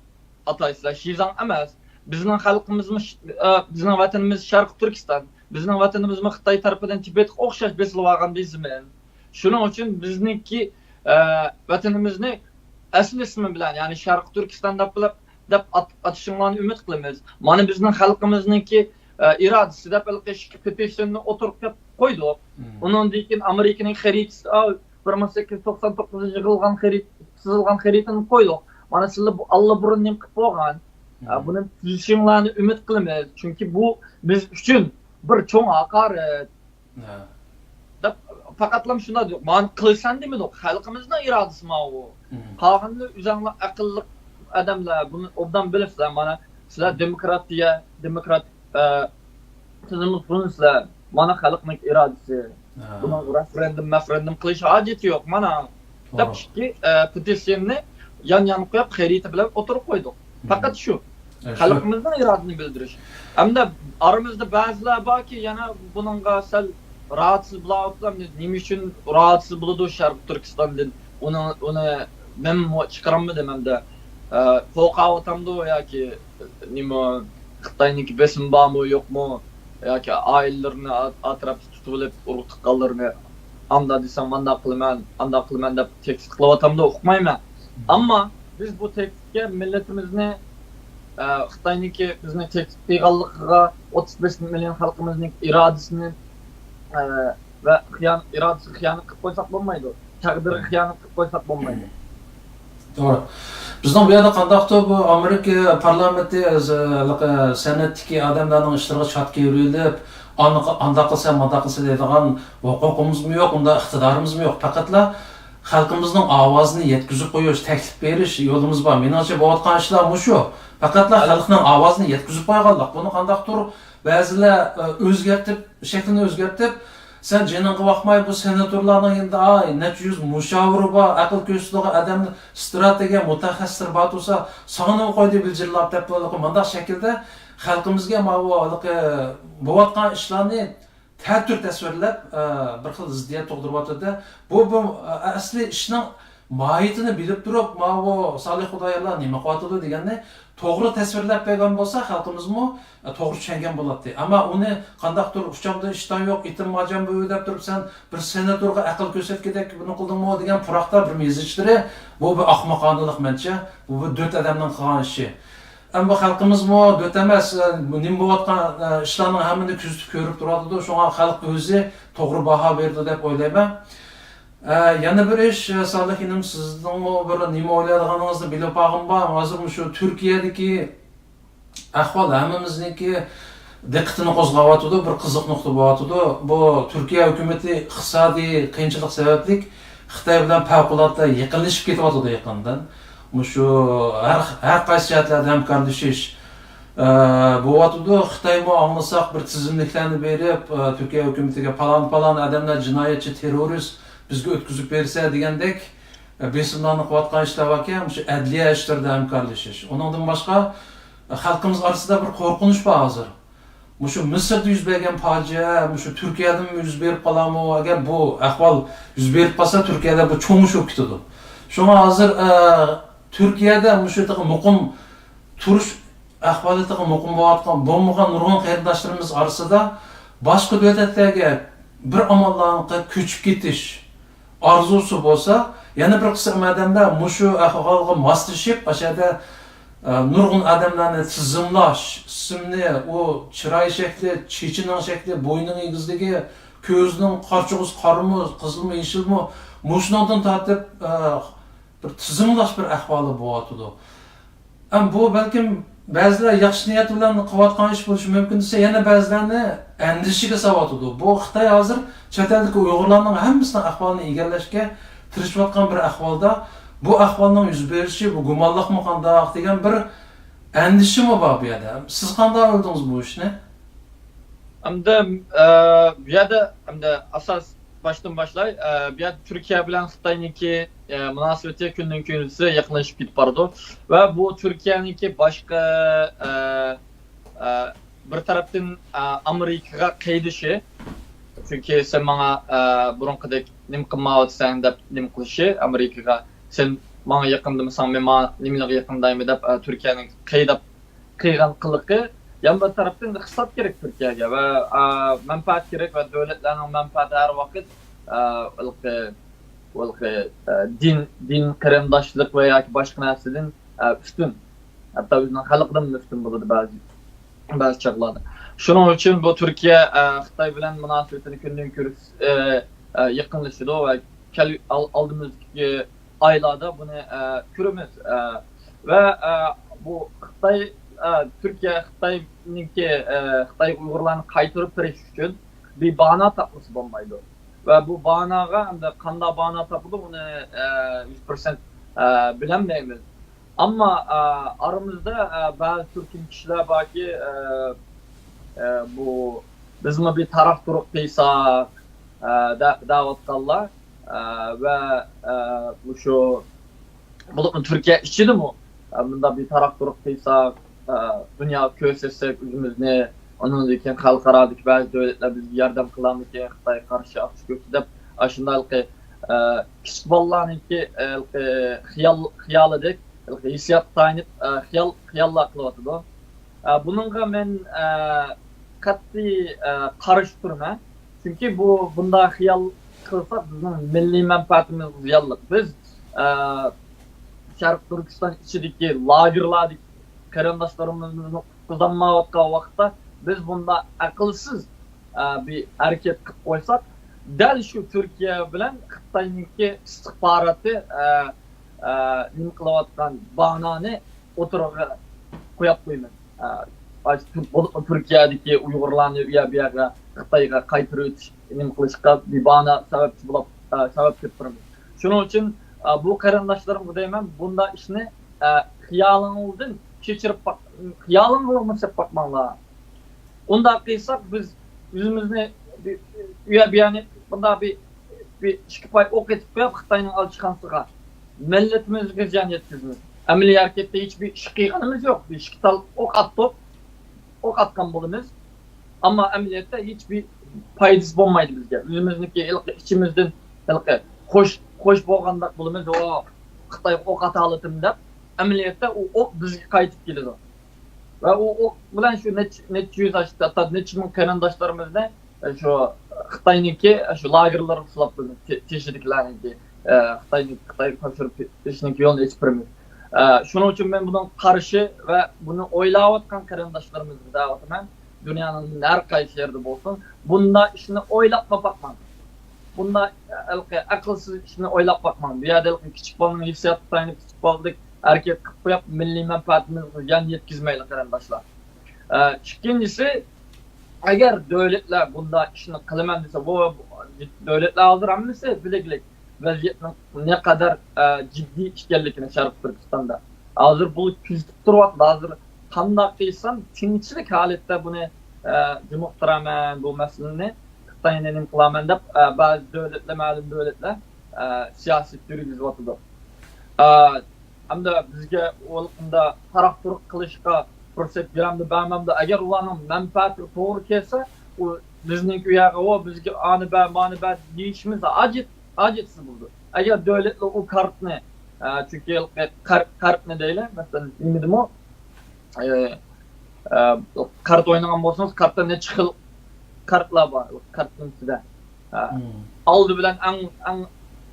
ئاتايسىلەر، شىزاڭ ئەمەس. بىزنىڭ خەلقىمىزمۇ ش-، ئە، بىزنىڭ ۋەتىنىمىز شەرقىي تۈركىستان. بىزنىڭ ۋەتىنىمىزمۇ خىتاي تەرىپىدىن تىبەتكە ئوخشاش بېسىلىۋالغان بىر زېمىن. شۇنىڭ ئۈچۈن بىزنىڭكى، ئە، ۋەتىنىمىزنى ئەسلى ئىسمى بىلەن، يەنى شەرقىي تۈركىستان دەپ بىلىپ، دەپ ئات-، ئاتىشىڭلارنى ئۈمىد قىلىمىز. مانا بىزنىڭ خەلقىمىزنىڭكى، ئە، ئىرادىسى دەپ ھېلىقى ئىككى پېتىتسىيوننى ئوتتۇرىغا قويدۇق. مم. ئۇنىڭدىن كېيىن ئامېرىكىنىڭ خەرىتىسى، ئا، بىر مىڭ سەككىز يۈز توقسان توققۇزىنچى يىلغان خەرىتە، سىزىلغان خەرىتىنى قويدۇق. مانا سىلەر بۇ ئاللىبۇرۇن نېمە قىلىپ بولغان؟ ئە، بۇنى تۈزىشىڭلارنى ئۈمىد قىلىمىز. چۈنكى بۇ بىز ئۈچۈن بىر چوڭ ھاقارەت. ھە. دەپ پەقەتلا شۇنداق دېدۇق. مانا قىلىسەن دېمىدۇق. خەلقىمىزنىڭ ئىرادىسى ماۋۇ. مم. قالغىنىنى ئۆزۈڭلار ئەقىللىق ئادەملەر بۇنى ئوبدان بىلىسىلەر. مانا سىلەر دېموكراتىيە، دېموكراتىك، ئە، تىزىملىق قۇرۇڭسىلەر. مانا خەلقنىڭ ئىرادىسى. ھە. بۇنىڭ رېفېرېندۇم، مەفېرېندۇم قىلىش ھاجىتى يوق. مانا دەپ توغرا. ئىككى، ئە، پېتىتسىيەننى يان-يانغا قويۇپ، خەرىتە بىلەن ئوتتۇرىغا قويدۇق. مم. پەقەت شۇ. ئە، شۇ. خەلقىمىزنىڭ ئىرادىنى بىلدۈرۈش. ھەمدە ئارىمىزدا بەزىلەر باركى، يەنە بۇنىڭغا سەل راھەتسىز بولۇۋاتىدۇ. نېمە ئۈچۈن راھەتسىز بولىدۇ شەرقىي تۈركىستاندىن؟ ئۇنى، ئۇنى مەنمۇ چىقىرالمىدىم ھەمدە، ئە، قورقۇۋاتامدۇ ياكى نېمە، خىتاينىڭكى بېسىمى بارمۇ، يوقمۇ؟ ياكى ئائىلىلىرىنى ئا-، ئەتراپتا تۇتۇۋېلىپ ئۇرۇق تۇغقانلىرىنى ئانداق دېسەم، مانداق قىلىمەن، ئانداق قىلىمەن دەپ تەكلىپ قىلىۋاتامدۇ ئۇقمايمەن. ئەمما بىز بۇ تەكلىپكە مىللىتىمىزنى، ئە، خىتاينىڭكى بىزنى تەكلىپ قىلغانلىقىغا، ئوتتۇز بەش مىليون خەلقىمىزنىڭ ئىرادىسىنى، ئە، ۋە خىيان-، ئىرادىسىگە خىيانەت قىلىپ قويساق بولمايدۇ. تەقدىرگە خىيانەت قىلىپ قويساق بولمايدۇ. توغرا. بىزنىڭ بۇ يەردە قانداقتۇر بۇ ئامېرىكا پارلامېنتى، ئە، ھېلىقى سېناتتىكى ئادەملەرنىڭ ئىشلىرىغا چات كىرىۋېلىپ، ئانداق، ئانداق قىلسا، مانداق قىلسا دەيدىغان ھوقۇقىمىزمۇ يوق، ئۇنداق ئىقتىدارىمىزمۇ يوق. پەقەتلا خەلقىمىزنىڭ ئاۋازىنى يەتكۈزۈپ قويۇش، تەكلىپ بېرىش يولىمىز بار. مېنىڭچە بولۇۋاتقان ئىشلار مۇشۇ. پەقەتلا خەلقنىڭ ئاۋازىنى يەتكۈزۈپ قويغانلىق. بۇنى قانداقتۇر بەزىلەر، ئە، ئۆزگەرتىپ، شەكلىنى ئۆزگەرتىپ، سەن جېنىڭغا باقماي، بۇ سېناتورلارنىڭ يېنىدا، ئاي، نەچچە يۈز مۇشاۋىرى بار، ئەقىل كۆرسىتىدىغان ئادەم، ئىستراتېگىيە مۇتەخەسسىسلىرى بار تۇرسا، ساڭا نېمە قويدى بىلجىرلاپ دەپ، مانداق شەكىلدە خەلقىمىزگە ماۋۇ ھېلىقى بولۇۋاتقان ئىشلارنى تەتۈر تەسۋىرلەپ، ئە، بىر خىل زىددىيەت تۇغدۇرۇۋاتىدۇ. بۇ، بۇ، ئە، ئەسلى ئىشنىڭ ماھىيىتىنى بىلىپ تۇرۇپ، ماۋۇ سالىھ خۇدايارلار نېمە قىلىۋاتىدۇ دېگەننى توغرا تەسۋىرلەپ بەرگەن بولسا، خەلقىمىزمۇ، ئە، توغرا چۈشەنگەن بولاتتى. ئەمما ئۇنى قانداقتۇر ئۇچامدا ئىشتان يوق، ئېتىم ماجان بۇ دەپ تۇرۇپ، سەن بىر سېناتورغا ئەقىل كۆرسەتكۈدەك بۇنى قىلدىڭمۇ دېگەن پۇراقتا بىر يېزىشلىرى، بۇ بىر ئەخمىقانىلىق مەنچە، بۇ بىر دۆت ئادەمنىڭ قىلغان ئىشى. ئەمما خەلقىمىزمۇ دۆت ئەمەس، ئە، نېمە بولۇۋاتقان، ئە، ئىشلارنىڭ ھەممىنى كۆزىتىپ كۆرۈپ تۇرۇۋاتىدۇ. شۇڭا خەلق ئۆزى توغرا باھا بېرىدۇ دەپ ئويلايمەن. ئە، يەنە بىر ئىش، ئە، سالىھ ئىنىم، سىزنىڭمۇ بىر نېمە ئويلايدىغانىڭىزنى بىلىپ ئالغۇم بار. ھازىر مۇشۇ تۈركىيەدىكى ئەھۋال ھەممىمىزنىڭكى دىققىتىنى قوزغاۋاتىدۇ، بىر قىزىق نۇقتا بولۇۋاتىدۇ. بۇ تۈركىيە ھۆكۈمىتى ئىقتىسادىي قىيىنچىلىق سەۋەبلىك خىتاي بىلەن پەۋقۇلئاددە يېقىنلىشىپ كېتىۋاتىدۇ يېقىندىن. مۇشۇ ھەر، ھەر قايسى جەھەتلەردە ھەمكارلىشىش، ئە، بولۇۋاتىدۇ. خىتايمۇ ئاڭلىساق بىر تىزىملىكلەرنى بېرىپ، ئە، تۈركىيە ھۆكۈمىتىگە پالان، پالان ئادەملەر جىنايەتچى، تېررورىست، بىزگە ئۆتكۈزۈپ بېرسە دېگەندەك، ئە، بېسىملارنى قىلىۋاتقان ئىشلار باركەن، مۇشۇ ئەدلىيە ئىشلىرىدا ھەمكارلىشىش. ئۇنىڭدىن باشقا، ئە، خەلقىمىز ئارىسىدا بىر قورقۇنچ بار ھازىر. مۇشۇ مىسىردا يۈز بەرگەن پاجىئە، مۇشۇ تۈركىيەدىمۇ يۈز بېرىپ قالارمۇ؟ ئەگەر بۇ ئەھۋال يۈز بېرىپ قالسا، تۈركىيەدە بۇ چوڭ ئىش بولۇپ كېتىدۇ. شۇڭا ھازىر، ئە، تۈركىيەدە مۇشۇ تېخى مۇقىم تۇرۇش ئەھۋالى تېخى مۇقىم بولۇۋاتقان، بولمىغان نۇرغۇن قېرىنداشلىرىمىز ئارىسىدا باشقا دۆلەتلەرگە بىر ئاماللارنى قىلىپ كۆچۈپ كېتىش ئارزۇسى بولسا، يەنە بىر قىسىم ئادەملەر مۇشۇ ئەھۋالغا ماسلىشىپ، ئاشۇ يەردە، ئە، نۇرغۇن ئادەملەرنى تىزىملاش، ئىسىمنى، ئۇ چىراي شەكلى، چېچىنىڭ شەكلى، بوينىنىڭ ئېگىزلىكى، كۆزىنىڭ قارىچۇقىسى قارىمۇ، قىزىلمۇ، يېشىلمۇ، مۇشۇنىڭدىن تارتىپ، ئە، بىر تىزىملاش بىر ئەھۋالى بولۇۋاتىدۇ. ئەم، بۇ بەلكىم بەزىلەر ياخشى نىيەت بىلەن قىلىۋاتقان ئىش بولۇشى مۇمكىن دېسە، يەنە بەزىلەرنى ئەندىشىگە سالىۋاتىدۇ. بۇ خىتاي ھازىر چەت ئەلدىكى ئۇيغۇرلارنىڭ ھەممىسىنىڭ ئەھۋالىنى ئىگىلەشكە تىرىشىۋاتقان بىر ئەھۋالدا، بۇ ئەھۋالنىڭ يۈز بېرىشى، بۇ گۇمانلىقمۇ قانداق دېگەن بىر ئەندىشىمۇ بار بۇ يەردە. سىز قانداق بىلدىڭىز بۇ ئىشنى؟ ئەمدى، ئە، بۇ يەردە، ئەمدى ئاساس باشتىن باشلاي. ئە، بۇ يەردە تۈركىيە بىلەن خىتاينىڭكى، ئە، مۇناسىۋىتى كۈندىن كۈنسى يېقىنلىشىپ كېتىپ بارىدۇ. ۋە بۇ تۈركىيەنىڭكى باشقا، ئە، ئە، بىر تەرەپتىن، ئە، ئامېرىكىغا قېيىدىشى. چۈنكى سەن ماڭا، ئە، بۇرۇنقىدەك نېمە قىلمايۋاتىسەن دەپ نېمە قىلىشى ئامېرىكىغا. سەن ماڭا يېقىندىمىسەن، مەن ماڭا نېمىلەرگە يېقىندايمەن دەپ، ئە، تۈركىيەنىڭ قېيىداپ قىلغان قىلىقى. يەنە بىر تەرەپتىن ئىقتىساد كېرەك تۈركىيەگە ۋە، ئا، مەنپەئەت كېرەك ۋە دۆلەتلەرنىڭ مەنپەئەتى ھەر ۋاقىت، ئا، ھېلىقى، ھېلىقى، ئا، دىن، دىن قېرىنداشلىق ۋە ياكى باشقا نەرسىدىن، ئا، ئۈستۈن. ھەتتا ئۆزىنىڭ خەلقىدىنمۇ ئۈستۈن بولىدۇ بەزى، بەزى چاغلاردا. شۇنىڭ ئۈچۈن بۇ تۈركىيە، ئا، خىتاي بىلەن مۇناسىۋىتىنى كۈندىن كۈن، ئا، ئا، يېقىنلىشىدۇ ۋە كەل-، ئال-، ئالدىمىزدىكى ئايلاردا بۇنى، ئە، كۆرىمىز. ئە، ۋە، ئە، بۇ خىتاي ئە، تۈركىيە خىتاينىڭكى، ئە، خىتايغا ئۇيغۇرلارنى قايتۇرۇپ بېرىش ئۈچۈن بىر باھانە تاپمىسا بولمايدۇ. ۋە بۇ باھانەگە ئەمدى قانداق باھانە تاپىدۇ، ئۇنى، ئە، يۈز پىرسەنت، ئە، بىلەلمەيمىز. ئەمما، ئە، ئارىمىزدا، ئە، بەزى تۈركۈم كىشىلەر باركى، ئە، ئە، بۇ بىزمۇ بىر تاراق-تۇرۇق قىلساق، ئە، دە-، دەۋاتقانلار، ئە، ۋە، ئە، مۇشۇ بولۇپمۇ تۈركىيە ئىچىدىمۇ، ئە، مۇنداق بىر تاراق-تۇرۇق قىلساق، ئە، دۇنياغا كۆرسەتسەك ئۆزىمىزنى، ئۇنىڭدىن كېيىن خەلقئارادىكى بەزى دۆلەتلەر بىزگە ياردەم قىلارمىكىن، خىتايغا قارشى ئاچچىق كۆكسى دەپ، ئاشۇنداق، ئە، كىچىك بالىلارنىڭكى، ئە، خىيال، خىيالىدەك، ھېسسىياتقا تايىنىپ، ئە، خىيال، خىياللار قىلىۋاتىدۇ. ئە، بۇنىڭغا مەن، ئە، قەتئىي، ئە، قارشى تۇرىمەن. چۈنكى بۇ، بۇنداق خىيال قىلساق، بىزنىڭ مىللىي مەنپەئەتىمىزگە زىيانلىق. بىز، ئە، شەرقىي تۈركىستان ئىچىدىكى لاگېرلاردىكى قېرىنداشلىرىمىزنى قۇتقۇزالمايۋاتقان ۋاقىتتا، بىز بۇنداق ئەقىلسىز، ئە، بىر ھەرىكەت قىلىپ قويساق، دەل شۇ تۈركىيە بىلەن خىتاينىڭكى ئىستىخباراتى، ئە، ئە، نېمە قىلىۋاتقان باھانەنى ئوتتۇرىغا قويۇپ قويىمىز. ئە، بولۇپمۇ تۈركىيەدىكى ئۇيغۇرلارنى ئۇ يەر بۇ يەرگە، خىتايغا قايتۇرۇۋېتىش، نېمە قىلىشقا بىر باھانە، سەۋەبچى بولۇپ، ئە، سەۋەب كۆتۈرىمىز. شۇنىڭ ئۈچۈن، ئە، بۇ قېرىنداشلىرىمغا دەيمەن، بۇنداق ئىشنى، ئە، خىيالىڭىزدىن كەچۈرۈپ باق-، خىيالىڭلارغىمۇ سېلىپ باقماڭلار. ئۇنداق قىلساق، بىز ئۆزىمىزنى بىر، ئۇ يەر بۇ يەرنى بۇنداق بىر، بىر ئىككى پاي ئوق ئېتىپ قويۇپ، خىتاينىڭ ئەلچىخانىسىغا، مىللىتىمىزگە زىيان يەتكۈزىمىز. ئەمەلىي ھەرىكەتتە ھېچبىر ئىش قىلغىنىمىز يوق. بىر ئىككى تال ئوق ئاتتۇق، ئوق ئاتقان بولىمىز. ئەمما ئەمەلىيەتتە ھېچبىر پايدىسى بولمايدۇ بىزگە. ئۆزىمىزنىڭكى ھېلىقى ئىچىمىزدىن ھېلىقى خوش، خوش بولغاندەك بولىمىز، «ۋو، خىتايغا ئوق ئاتالىدىم» دەپ. ئەمەلىيەتتە ئۇ ئوق بىزگە قايتىپ كېلىدۇ. ۋە ئۇ ئوق بىلەن شۇ نەچچە، نەچچە يۈز، ھەتتا نەچچە مىڭ قېرىنداشلىرىمىزنى، ئە، شۇ خىتاينىڭكى، ئە، شۇ لاگېرلىرىغا سولاپ قويدۇم. تېشىدىكىلەرنىڭكى، ئە، خىتاينىڭ، خىتايغا تاپشۇرۇپ كېتىشنىڭكى يولىنى ئېچىپ بېرىمىز. ئە، شۇنىڭ ئۈچۈن مەن بۇنىڭغا قارشى ۋە بۇنى ئويلاۋاتقان قېرىنداشلىرىمىزغا دەۋاتىمەن. دۇنيانىڭ ھەر قايسى يېرىدە بولسۇن، بۇنداق ئىشنى ئويلاپمۇ باقماڭ. بۇنداق ھېلىقى ئەقىلسىز ئىشنى ئويلاپ باقماڭ. بۇ يەردە ھېلىقى كىچىك بالىنىڭ ھېسسىياتىغا تايىنىپ، كىچىك بالىدەك ھەرىكەت قىلىپ قويۇپ، مىللىي مەنپەئەتىمىزگە زىيان يەتكۈزمەيلى، قېرىنداشلار. ئە، ئىككىنچىسى، ئەگەر دۆلەتلەر بۇنداق ئىشنى قىلىمەن دېسە، بۇ، بۇ دۆلەتلەر ھازىر ھەممىسى بىلگۈلۈك ۋەزىيەتنىڭ نەقەدەر، ئە، جىددىي ئىكەنلىكىنى شەرقىي تۈركىستاندا. ھازىر بۇ كۆزىتىپ تۇرۇۋاتىدۇ. ھازىر قانداق قىلسام تىنچلىق ھالەتتە بۇنى، ئە، جۇمۇقتۇرىمەن بۇ مەسىلىنى، خىتاينى نېمە قىلارمەن دەپ، ئە، بەزى دۆلەتلەر، مەلۇم دۆلەتلەر، ئە، سىياسەت يۈرگۈزۈۋاتىدۇ. ئە، ھەمدە بىزگە ئۇنداق تاراق-تۇرۇق قىلىشقا پۇرسەت بېرەمدۇ، بەرمەمدۇ؟ ئەگەر ئۇلارنىڭ مەنپەئەتىگە توغرا كەلسە، ئۇ بىزنىڭكى ئۇ يەرگە، «ئۇ، بىزگە ئانى بەر، مانى بەر» دېيىشىمىز ھاجەت، ھاجەتسىز بولىدۇ. ئەگەر دۆلەتلەر ئۇ كارتنى، ئە، چۈنكى ھېلىقى قار-، قارتنى دەيلى، مەسىلەن، نېمىدىمۇ، ئە، ئە، قارت ئوينىغان بولسىڭىز، كارتتا نەچچە خىل كارتلار بار، كارتنىڭ ئىچىدە. ئە، مم. ئالدى بىلەن ئەڭ، ئەڭ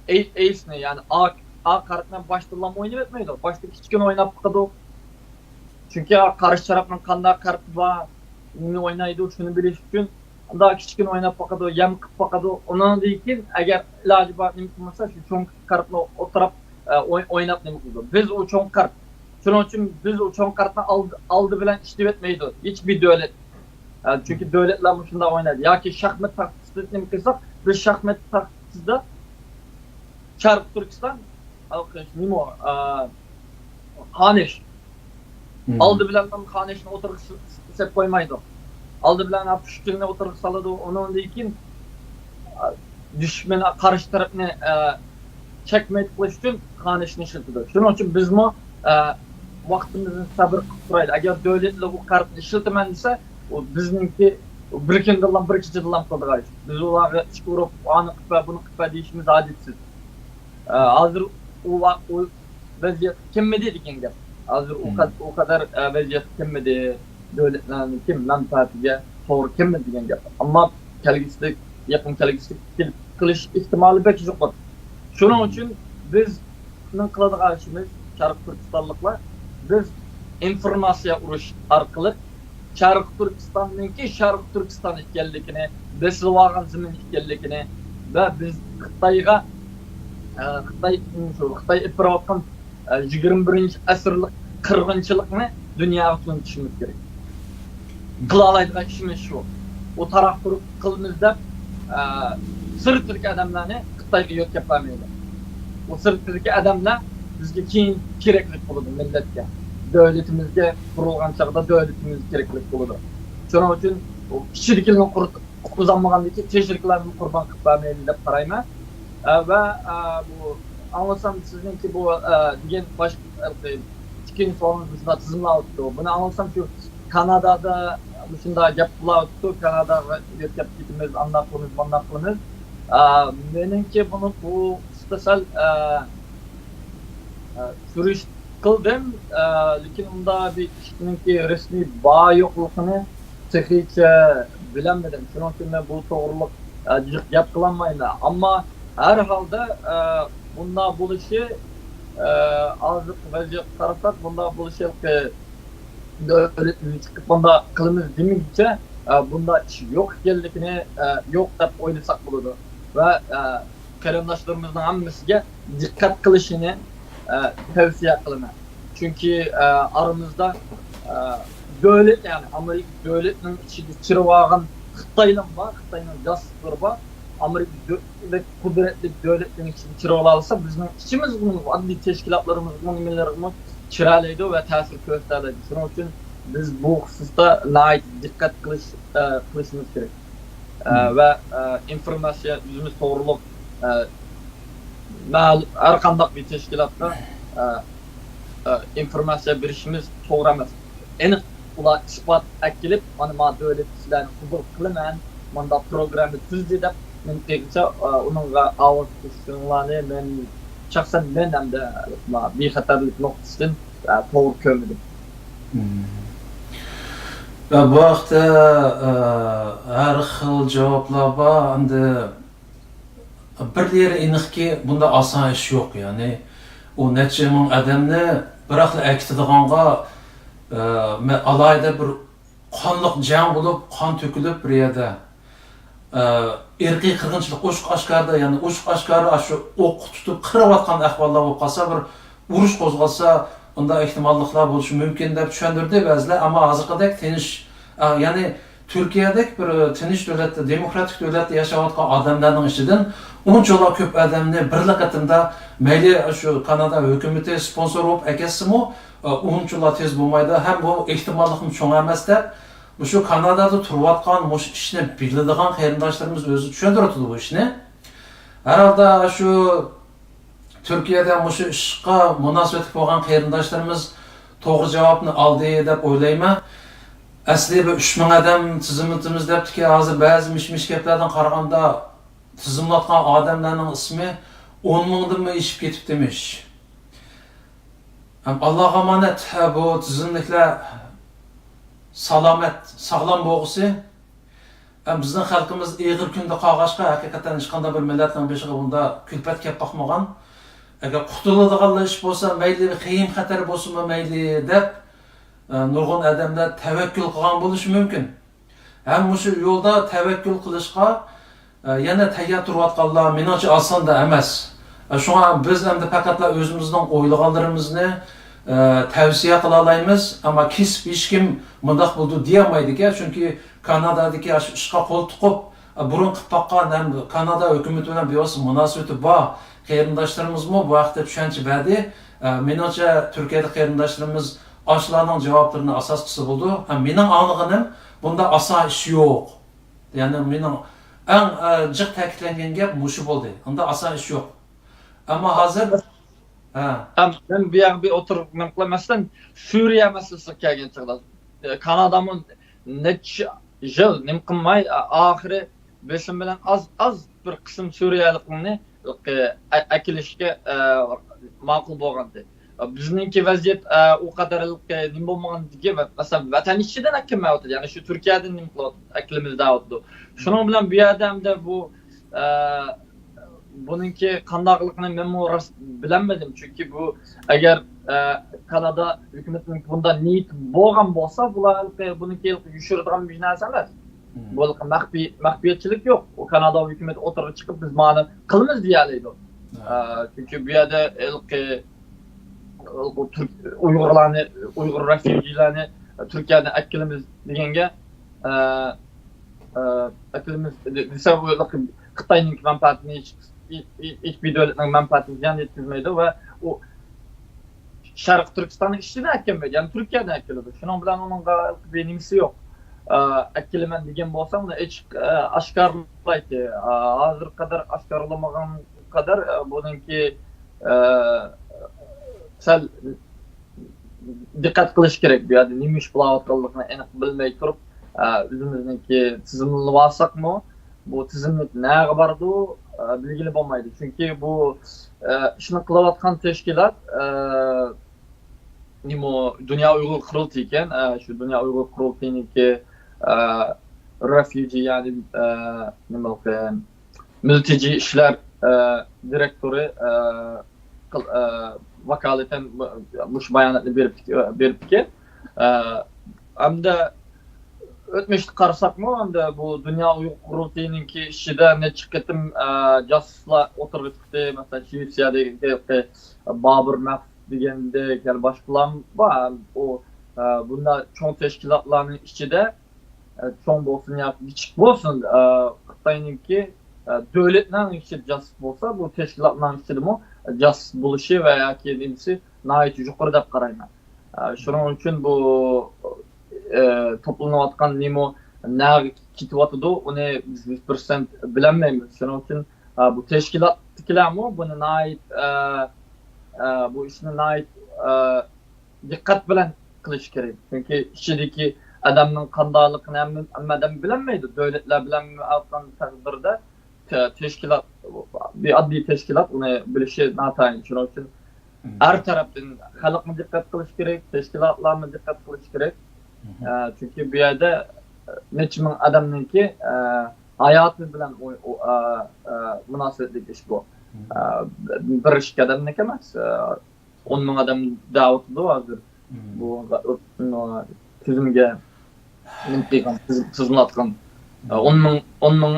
ئەي-، ئەيسنى، يەنى ئا، ئا كارتنى باشتىلا ئويناپ ئۆتمەيدۇ. باشتا كىچىكىنى ئويناپ باقىدۇ. چۈنكى قارشى تەرەپنىڭ قانداق كارتى بار، نېمىنى ئوينايدۇ، شۇنى بىلىش ئۈچۈن ئۇنداق كىچىكىنى ئويناپ باقىدۇ، يەم قىلىپ باقىدۇ. ئۇنىڭدىن كېيىن ئەگەر ئىلاجى بار نېمە قىلمىسا، شۇ چوڭ كارتنى ئولتۇرۇپ، ئە، ئوي-، ئويناپ نېمە قىلىدۇ. بىز ئۇ چوڭ كارت. شۇنىڭ ئۈچۈن بىز ئۇ چوڭ كارتنى ئالدى، ئالدى بىلەن ئىشلىۋەتمەيدۇ ھېچبىر دۆلەت. ئە، چۈنكى دۆلەتلەر مۇشۇنداق ئوينايدۇ. ياكى شاھمات تاختىسىدا نېمە قىلساق، بىز شاھمات تاختىسىدا شەرقىي تۈركىستان، نېمە، ئە، خانىش. مم. ئالدى بىلەن خانىشنى ئوتتۇرىغا س-، س-، سېلىپ قويمايدۇ. ئالدى بىلەن پۇشكىننى ئوتتۇرىغا سالىدۇ. ئۇنىڭدىن كېيىن، ئە، دۈشمەن، قارشى تەرەپنى، ئە، چەكمەيت قىلىش ئۈچۈن خانىشنى ئىشلىتىدۇ. شۇنىڭ ئۈچۈن بىزمۇ، ئە، ۋاقتىمىزنى سەۋر قىلىپ تۇرايلى. ئەگەر دۆلەتلەر بۇ كارتنى ئىشلىتىمەن دېسە، ئۇ بىزنىڭكى بىر كۈندىلا، بىر كېچىدىلا قىلىدىغان ئىش. بىز ئۇلارغا ئىچكە ئۇرۇپ، ئانى قىلىپ بەر، بۇنى قىلىپ بەر دېيىشىمىز ھاجەتسىز. ئە، ھازىر ئۇ ۋا-، ئۇ ۋەزىيەت كەلمىدى دېگەن گەپ. ھازىر ئۇ مم. قەد-، ئۇ قەدەر، ئە، ۋەزىيەت كەلمىدى. دۆلەتلەرنىڭكى مەنپەئەتىگە توغرا كەلمىدى دېگەن گەپ. ئەمما كەلگۈسىدە، يېقىن كەلگۈسىدە كېلىپ قېلىش ئېھتىمالى بەك يۇقىرى. شۇنىڭ ئۈچۈن بىزنىڭ قىلىدىغان ئىشىمىز، شەرقىي تۈركىستانلىقلار، بىز ئىنفورماتسىيە ئۇرۇش ئارقىلىق شەرقىي تۈركىستاننىڭكى شەرقىي تۈركىستان ئىكەنلىكىنى، بېسىلىۋالغان زېمىن ئىكەنلىكىنى ۋە بىز خىتايغا، ئە، خىتاي، شۇ خىتاي ئېلىپ بېرىۋاتقان، ئە، يىگىرمە بىرىنچى ئەسىرلىك قىرغىنچىلىقنى دۇنياغا تونۇتۇشىمىز كېرەك. قىلالايدىغان ئىشىمىز شۇ. ئۇ تاراق-تۇرۇق قىلىمىز دەپ، ئە، سىرتىدىكى ئادەملەرنى خىتايغا يۆتكەپ بەرمەيلى. ئۇ سىرتىدىكى ئادەملەر بىزگە كېيىن كېرەكلىك بولىدۇ، مىللەتكە. دۆلىتىمىزگە قۇرۇلغان چاغدا دۆلىتىمىز كېرەكلىك بولىدۇ. شۇنىڭ ئۈچۈن ئۇ ئىچىدىكىنى قۇرۇت-، قۇتقۇزالمىغاندىكى تېشىرىكلارنى قۇربان قىلىپ بەرمەيلى دەپ قارايمەن. ئە، ۋە، ئە، بۇ، ئاڭلىسام سىزنىڭكى بۇ، ئە، دېگەن باش، ئىككىنچى سوئالىڭىز مۇشۇنداق تىزىملاۋاتىدۇ. بۇنى ئاڭلىسام شۇ كانادادا مۇشۇنداق گەپ قىلاۋاتىدۇ، كاناداغا يۆتكەپ كېتىمىز، ئانداق قىلىمىز، مانداق قىلىمىز. ئە، مېنىڭكى بۇنى بۇ ئىشتا سەل، ئە، ئە، سۈرۈشتە قىلدىم، ئە، لېكىن ئۇنداق بىر ئىشنىڭكى رەسمىي بار يوقلۇقىنى تېخىچە بىلەلمىدىم. شۇنىڭ ئۈچۈن مەن بۇ توغرىلىق، ئە، جىق گەپ قىلالمايمەن. ئەمما ھەر ھالدا، ئە، بۇنداق بولۇشى، ئە، ھازىرقى ۋەزىيەتكە قارىساق، بۇنداق بولۇشى ھېلىقى دۆلىتىمىز چىقىپ بۇنداق قىلىمىز دېمىگۈچە، ئە، بۇنداق ئىش يوق ئىكەنلىكىنى، ئە، يوق دەپ ئويلىساق بولىدۇ. ۋە، ئە، قېرىنداشلىرىمىزنىڭ ھەممىسىگە دىققەت قىلىشىنى، ئە، تەۋسىيە قىلىمەن. چۈنكى، ئە، ئارىمىزدا، ئە، دۆلەت، يەنى ئامېرىكا دۆلىتىنىڭ ئىچىدە چىرىۋالغان خىتايلار بار، خىتاينىڭ جاسۇسلىرى بار. ئامېرىكا دۆ-، بەك قۇدرەتلىك دۆلەتنىڭ ئىچىدە چىرىۋالالىسا، بىزنىڭ ئىچىمىزگىمۇ، ئاددىي تەشكىلاتلىرىمىزغىمۇ، نېمىلىرىغىمۇ چىرايلىدۇ ۋە تەسىر كۆرسىتەلەيدۇ. شۇنىڭ ئۈچۈن بىز بۇ خۇسۇستا ناھايىتى دىققەت قىلىش، ئە، قىلىشىمىز كېرەك. ئە، ۋە، ئە، ئىنفورماتسىيە ئۆزىمىز توغرۇلۇق، ئە، مەل-، ھەر قانداق بىر تەشكىلاتقا، ئە، ئە، ئىنفورماتسىيە بېرىشىمىز توغرا ئەمەس. ئېنىق ئۇلار ئىسپات ئەكېلىپ، مانا، ما دۆلەت سىلەرنى قوبۇل قىلىمەن، مانداق پروگرامما تۈزدى دەپ، مېنى قىلغىچە، ئە، ئۇنىڭغا ئاۋاز قوشۇشۇڭلارنى مەن، شەخسەن مەن ھەمدە، ما، بىخەتەرلىك نۇقتىسىدىن، ئە، توغرا كۆرمىدىم. مم. يا، بۇ ھەقتە، ئە، ھەر خىل جاۋابلار بار. ئەمدى بىر يېرى ئېنىقكى، بۇنداق ئاسان ئىش يوق. يەنى ئۇ نەچچە مىڭ ئادەمنى بىراقلا ئەكېتىدىغانغا، ئە، مە-، ئالاھىدە بىر قانلىق جەڭ بولۇپ، قان تۆكۈلۈپ بىر يەردە، ئە، ئىرقىي قىرغىنچىلىق ئوچۇق ئاشكارىدا، يەنى ئوچۇق ئاشكارا ئاشۇ ئوققا تۇتۇپ قىرىۋاتقان ئەھۋاللار بولۇپ قالسا، بىر ئۇرۇش قوزغالسا، ئۇنداق ئېھتىماللىقلار بولۇشى مۇمكىن دەپ چۈشەندۈردى بەزىلەر. ئەمما ھازىرقىدەك تىنچ، ئە، يەنى تۈركىيەدەك بىر تىنچ دۆلەتتە، دېموكراتىك دۆلەتتە ياشاۋاتقان ئادەملەرنىڭ ئىچىدىن ئۇنچىۋالا كۆپ ئادەمنى بىرلا قېتىمدا مەيلى شۇ كانادا ھۆكۈمىتى سپونسور بولۇپ ئەكەتسىمۇ، ئە، ئۇنچىۋالا تېز بولمايدۇ ھەم بۇ ئېھتىماللىقمۇ چوڭ ئەمەس دەپ، مۇشۇ كانادادا تۇرۇۋاتقان، مۇشۇ ئىشنى بىلىدىغان قېرىنداشلىرىمىز ئۆزى چۈشەندۈرۈۋاتىدۇ بۇ ئىشنى. ھەر ھالدا شۇ تۈركىيەدە مۇشۇ ئىشقا مۇناسىۋەتلىك بولغان قېرىنداشلىرىمىز توغرا جاۋابنى ئالدى دەپ ئويلايمەن. ئەسلى بىر ئۈچ مىڭ ئادەم تىزىملىتىمىز دەپتىكى، ھازىر بەزى مىش-مىش گەپلەردىن قارىغاندا، تىزىملاتقان ئادەملەرنىڭ ئىسمى ئون مىڭدىنمۇ ئېشىپ كېتىپتىمىش. ھەم ئاللاغا ئامانەت، ھە، بۇ تىزىملىكلەر سالامەت، ساغلام بولغۇسى. ھەم بىزنىڭ خەلقىمىز ئېغىر كۈندە قالغاچقا، ھەقىقەتەن ھېچقانداق بىر مىللەتنىڭ بېشىغا بۇنداق كۈلپەت كەپ باقمىغان. ئەگەر قۇتۇلىدىغانلا ئىش بولسا مەيلى، خېيىم خەتەر بولسىمۇ مەيلى دەپ، ئە، نۇرغۇن ئادەملەر تەۋەككۈل قىلغان بولۇشى مۇمكىن. ھەم مۇشۇ يولدا تەۋەككۈل قىلىشقا، ئە، يەنە تەييار تۇرۇۋاتقانلار مېنىڭچە ئاسان دا ئەمەس. ئە، شۇڭا بىز ئەمدى پەقەتلا ئۆزىمىزنىڭ ئويلىغانلىرىمىزنى، ئە، تەۋسىيە قىلالايمىز، ئەمما كېسىپ ھېچكىم مۇنداق بولىدۇ دېيەلمەيدىكەن، چۈنكى كانادادىكى ئاشۇ ئىشقا قول تىقىپ، ئە، بۇرۇن قىلىپ باققان ھەم كانادا ھۆكۈمىتى بىلەن بىۋاسىتە مۇناسىۋىتى بار قېرىنداشلىرىمىزمۇ بۇ ھەقتە چۈشەنچە بەردى. ئە، مېنىڭچە تۈركىيەدىكى قېرىنداشلىرىمىز ئاشۇلارنىڭ جاۋابلىرىنى ئاساس قىلسا بولىدۇ. ھەم مېنىڭ ئاڭلىغىنىم بۇنداق ئاسان ئىش يوق. يەنى مېنىڭ ئەڭ، ئە، جىق تەكىتلەنگەن گەپ مۇشۇ بولدى. ئۇنداق ئاسان ئىش يوق. ئەمما ھازىر، ھە. ھەم مەن بۇ يەرگە بىر ئوتتۇرىغا نېمە قىلىمەن، مەسىلەن، سۈرىيە مەسىلىسىگە كەلگەن چاغدا، ئە، كانادامۇ نەچچە يىل نېمە قىلماي، ئە، ئاخىرى بېسىم بىلەن ئاز، ئاز بىر قىسىم سۈرىيەلىكلەرنى، ئە، ئەكېلىشكە، ئە، ماقۇل بولغانىدى. بىزنىڭكى ۋەزىيەت، ئە، ئۇ قەدەر، ئە، نېمە بولمىغاندىكى، مەسىلەن، ۋەتەن ئىچىدىن ئەكىلمەيۋاتىدۇ. يەنى شۇ تۈركىيەدىن نېمە قىلىۋاتىدۇ، ئەكىلىمىز دەۋاتىدۇ. شۇنىڭ بىلەن بۇ يەردە ئەمدى بۇ، ئە، بۇنىڭكى قانداقلىقىنى مەنمۇ راست بىلەلمىدىم. چۈنكى بۇ ئەگەر، ئە، كانادا ھۆكۈمىتىنىڭ بۇنداق نىيىتى بولغان بولسا، بۇلار بۇنىڭكى يوشۇرىدىغان بىر نەرسە ئەمەس. بۇ مەخپىي، مەخپىيەتچىلىك يوق. ئۇ كانادا ھۆكۈمىتى ئوتتۇرىغا چىقىپ، بىز مانا قىلىمىز دېيەلەيدۇ. ئە، چۈنكى بۇ يەردە ھېلىقى ئۇيغۇرلارنى، ئۇيغۇر رەفيۇجىلارنى تۈركىيەدىن ئەكىلىمىز دېگەنگە، ئە، ئە، ئەكىلىمىز دېسە، بۇ خىتاينىڭ مەنپەئەتىنى ھېچ، ھېچ بىر دۆلەتنىڭ مەنپەئەتىگە زىيان يەتكۈزمەيدۇ ۋە ئۇ شەرقىي تۈركىستاننىڭ ئىچىدىن ئەكەلمەيدۇ، يەنى تۈركىيەدىن ئەكېلىدۇ. شۇنىڭ بىلەن ئۇنىڭغا بىر نېمىسى يوق. ئە، ئەكېلىمەن دېگەن بولسا، ئۇنى ئېچىق، ئە، ئاشكارىلايتتى. ئە، ھازىرغا قەدەر ئاشكارىلىمىغان قەدەر، ئە، بۇنىڭكى، ئە، سەل دىققەت قىلىش كېرەك. بۇ يەردە نېمە ئىش بولاۋاتقانلىقىنى ئېنىق بىلمەي تۇرۇپ، ئە، ئۆزىمىزنىڭكى تىزىملىۋالساقمۇ، بۇ تىزىملىك نەگە بارىدۇ، ئە، بىلگىلى بولمايدۇ. چۈنكى بۇ، ئە، ئىشنى قىلىۋاتقان تەشكىلات، ئە، نېمە، دۇنيا ئۇيغۇر قۇرۇلتىيى ئىكەن. ئە، شۇ دۇنيا ئۇيغۇر قۇرۇلتىيىنىڭكى، ئە، رېفيۇجى، يەنى، ئە، نېمە، مۈلتىجى ئىشلار، ئە، دىرېكتورى، ئە، قىل-، ئە، ۋاكالىتەن مۇ-، مۇشۇ باياناتنى بېرىپ، بېرىپتىكەن. ئە، ھەمدە ئۆتمۈشتە قارىساقمۇ، ھەمدە بۇ دۇنيا ئۇيغۇر قۇرۇلتىيىنىڭكى ئىچىدە نەچچە قېتىم، ئە، جاسۇسلار ئوتتۇرىغا چىقتى. مەسىلەن، شىۋېتسىيەدىكى بابۇر مەخسۇت دېگەندەك، يەنە باشقىلار بار. ئۇ، ئە، بۇنداق چوڭ تەشكىلاتلارنىڭ ئىچىدە، ئە، چوڭ بولسۇن ياكى كىچىك بولسۇن، ئە، خىتاينىڭكى، ئە، دۆلەتنىڭ ئىچىدە جاسۇس بولسا، بۇ تەشكىلاتنىڭ ئىچىدىمۇ جاسۇس بولۇشى ۋە ياكى نېمىسى ناھايىتى يۇقىرى دەپ قارايمەن. ئە، شۇنىڭ ئۈچۈن بۇ، ئە، توپلىنىۋاتقان نېمە، نەگە كېتىۋاتىدۇ، ئۇنى بىز يۈز پىرسەنت بىلەلمەيمىز. شۇنىڭ ئۈچۈن، ئە، بۇ تەشكىلاتتىكىلەرمۇ بۇنى ناھايىتى، ئە، ئە، بۇ ئىشنى ناھايىتى، ئە، دىققەت بىلەن قىلىش كېرەك. چۈنكى ئىچىدىكى ئادەمنىڭ قانداقلىقىنى ھەممە، ھەممە ئادەم بىلەلمەيدۇ. دۆلەتلەر بىلەلمەيدىغان تەقدىردە، تە-، تەشكىلات، بىر ئاددىي تەشكىلات ئۇنى بىلىشى ناتايىن. شۇنىڭ ئۈچۈن ھەر تەرەپتىن خەلقمۇ دىققەت قىلىش كېرەك، تەشكىلاتلارمۇ دىققەت قىلىش كېرەك. ئە، چۈنكى بۇ يەردە، ئە، نەچچە مىڭ ئادەمنىڭكى، ئە، ھاياتى بىلەن ئۇ، ئۇ، ئە، ئە، مۇناسىۋەتلىك ئىش بۇ. ئە، بىر ئىككى ئادەمنىڭكى ئەمەس، ئە، ئون مىڭ ئادەم دەۋاتىدۇ ھازىر. بۇ، ئۇ، تۈزۈمگە نېمە قىلغان، تىز-، تىزىملاتقان. ئە، ئون مىڭ، ئون مىڭ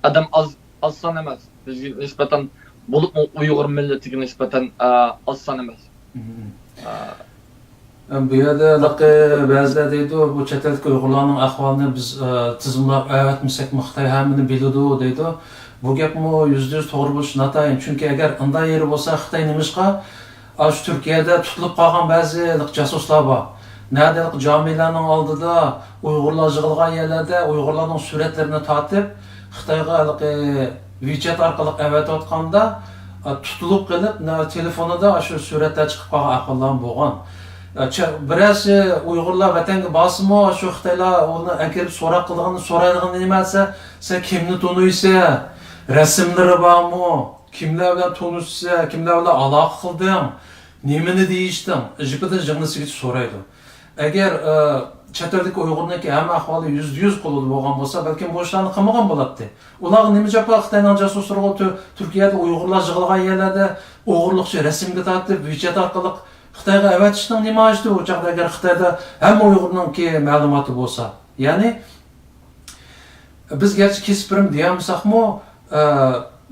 ئادەم ئاز، ئاز سان ئەمەس. بىزگە نىسبەتەن، بولۇپمۇ ئۇيغۇر مىللىتىگە نىسبەتەن، ئە، ئاز سان ئەمەس. ئە، بۇ يەردە ھېلىقى بەزىلەر دەيدۇ، بۇ چەت ئەلدىكى ئۇيغۇرلارنىڭ ئەھۋالىنى بىز، ئە، تىزىملاپ ئەۋەتمىسەكمۇ خىتاي ھەممىنى بىلىدۇ دەيدۇ. بۇ گەپمۇ يۈزدە يۈز توغرا بولۇشى ناتايىن. چۈنكى ئەگەر ئۇنداق يېرى بولسا، خىتاي نېمىشقا ئاشۇ تۈركىيەدە تۇتۇلۇپ قالغان بەزى ھېلىقى جاسۇسلار بار. نەدە ھېلىقى جامىلەرنىڭ ئالدىدا ئۇيغۇرلار يىغىلغان يەرلەردە ئۇيغۇرلارنىڭ سۈرەتلىرىنى تارتىپ، خىتايغا ھېلىقى ۋىچەت ئارقىلىق ئەۋەتىۋاتقاندا، ئە، تۇتۇلۇپ قېلىپ، نە-، تېلېفونىدا ئاشۇ سۈرەتلەر چىقىپ قالغان ئەھۋاللارمۇ بولغان. ئە، چە-، بىرەرسى ئۇيغۇرلار ۋەتەنگە بارسىمۇ، شۇ خىتايلار ئۇنى ئەكىرىپ سوراق قىلىدىغان، سورايدىغىنى نېمە دېسە، «سەن كىمنى تونۇيسەن؟ رەسىملىرى بارمۇ؟ كىملەر بىلەن تونۇشسەن؟ كىملەر بىلەن ئالاقە قىلدىڭ؟ نېمىنى دېيىشتىڭ؟» ئىجىپىدىن جىڭنىسىگىچە سورايدۇ. ئەگەر، ئە، چەت ئەلدىكى ئۇيغۇرنىڭكى ھەممە ئەھۋالى يۈزدە يۈز قولىدا بولغان بولسا، بەلكىم بۇ ئىشلارنى قىلمىغان بولاتتى. ئۇلارغا نېمە جاپا؟ خىتاينىڭ جاسۇسلىرىغا تۈ-، تۈركىيەدە ئۇيغۇرلار يىغىلغان يەرلەردە ئوغرىلىقچە رەسىمگە تارتىپ، ۋىچەت ئارقىلىق خىتايغا ئەۋەتىشنىڭ نېمە ھاجىتى ئۇ چاغدا، ئەگەر خىتايدا ھەممە ئۇيغۇرنىڭكى مەلۇماتى بولسا؟ يەنى، بىز گەرچە كېسىپ بېرىمىز دېيەلمىسەكمۇ، ئە،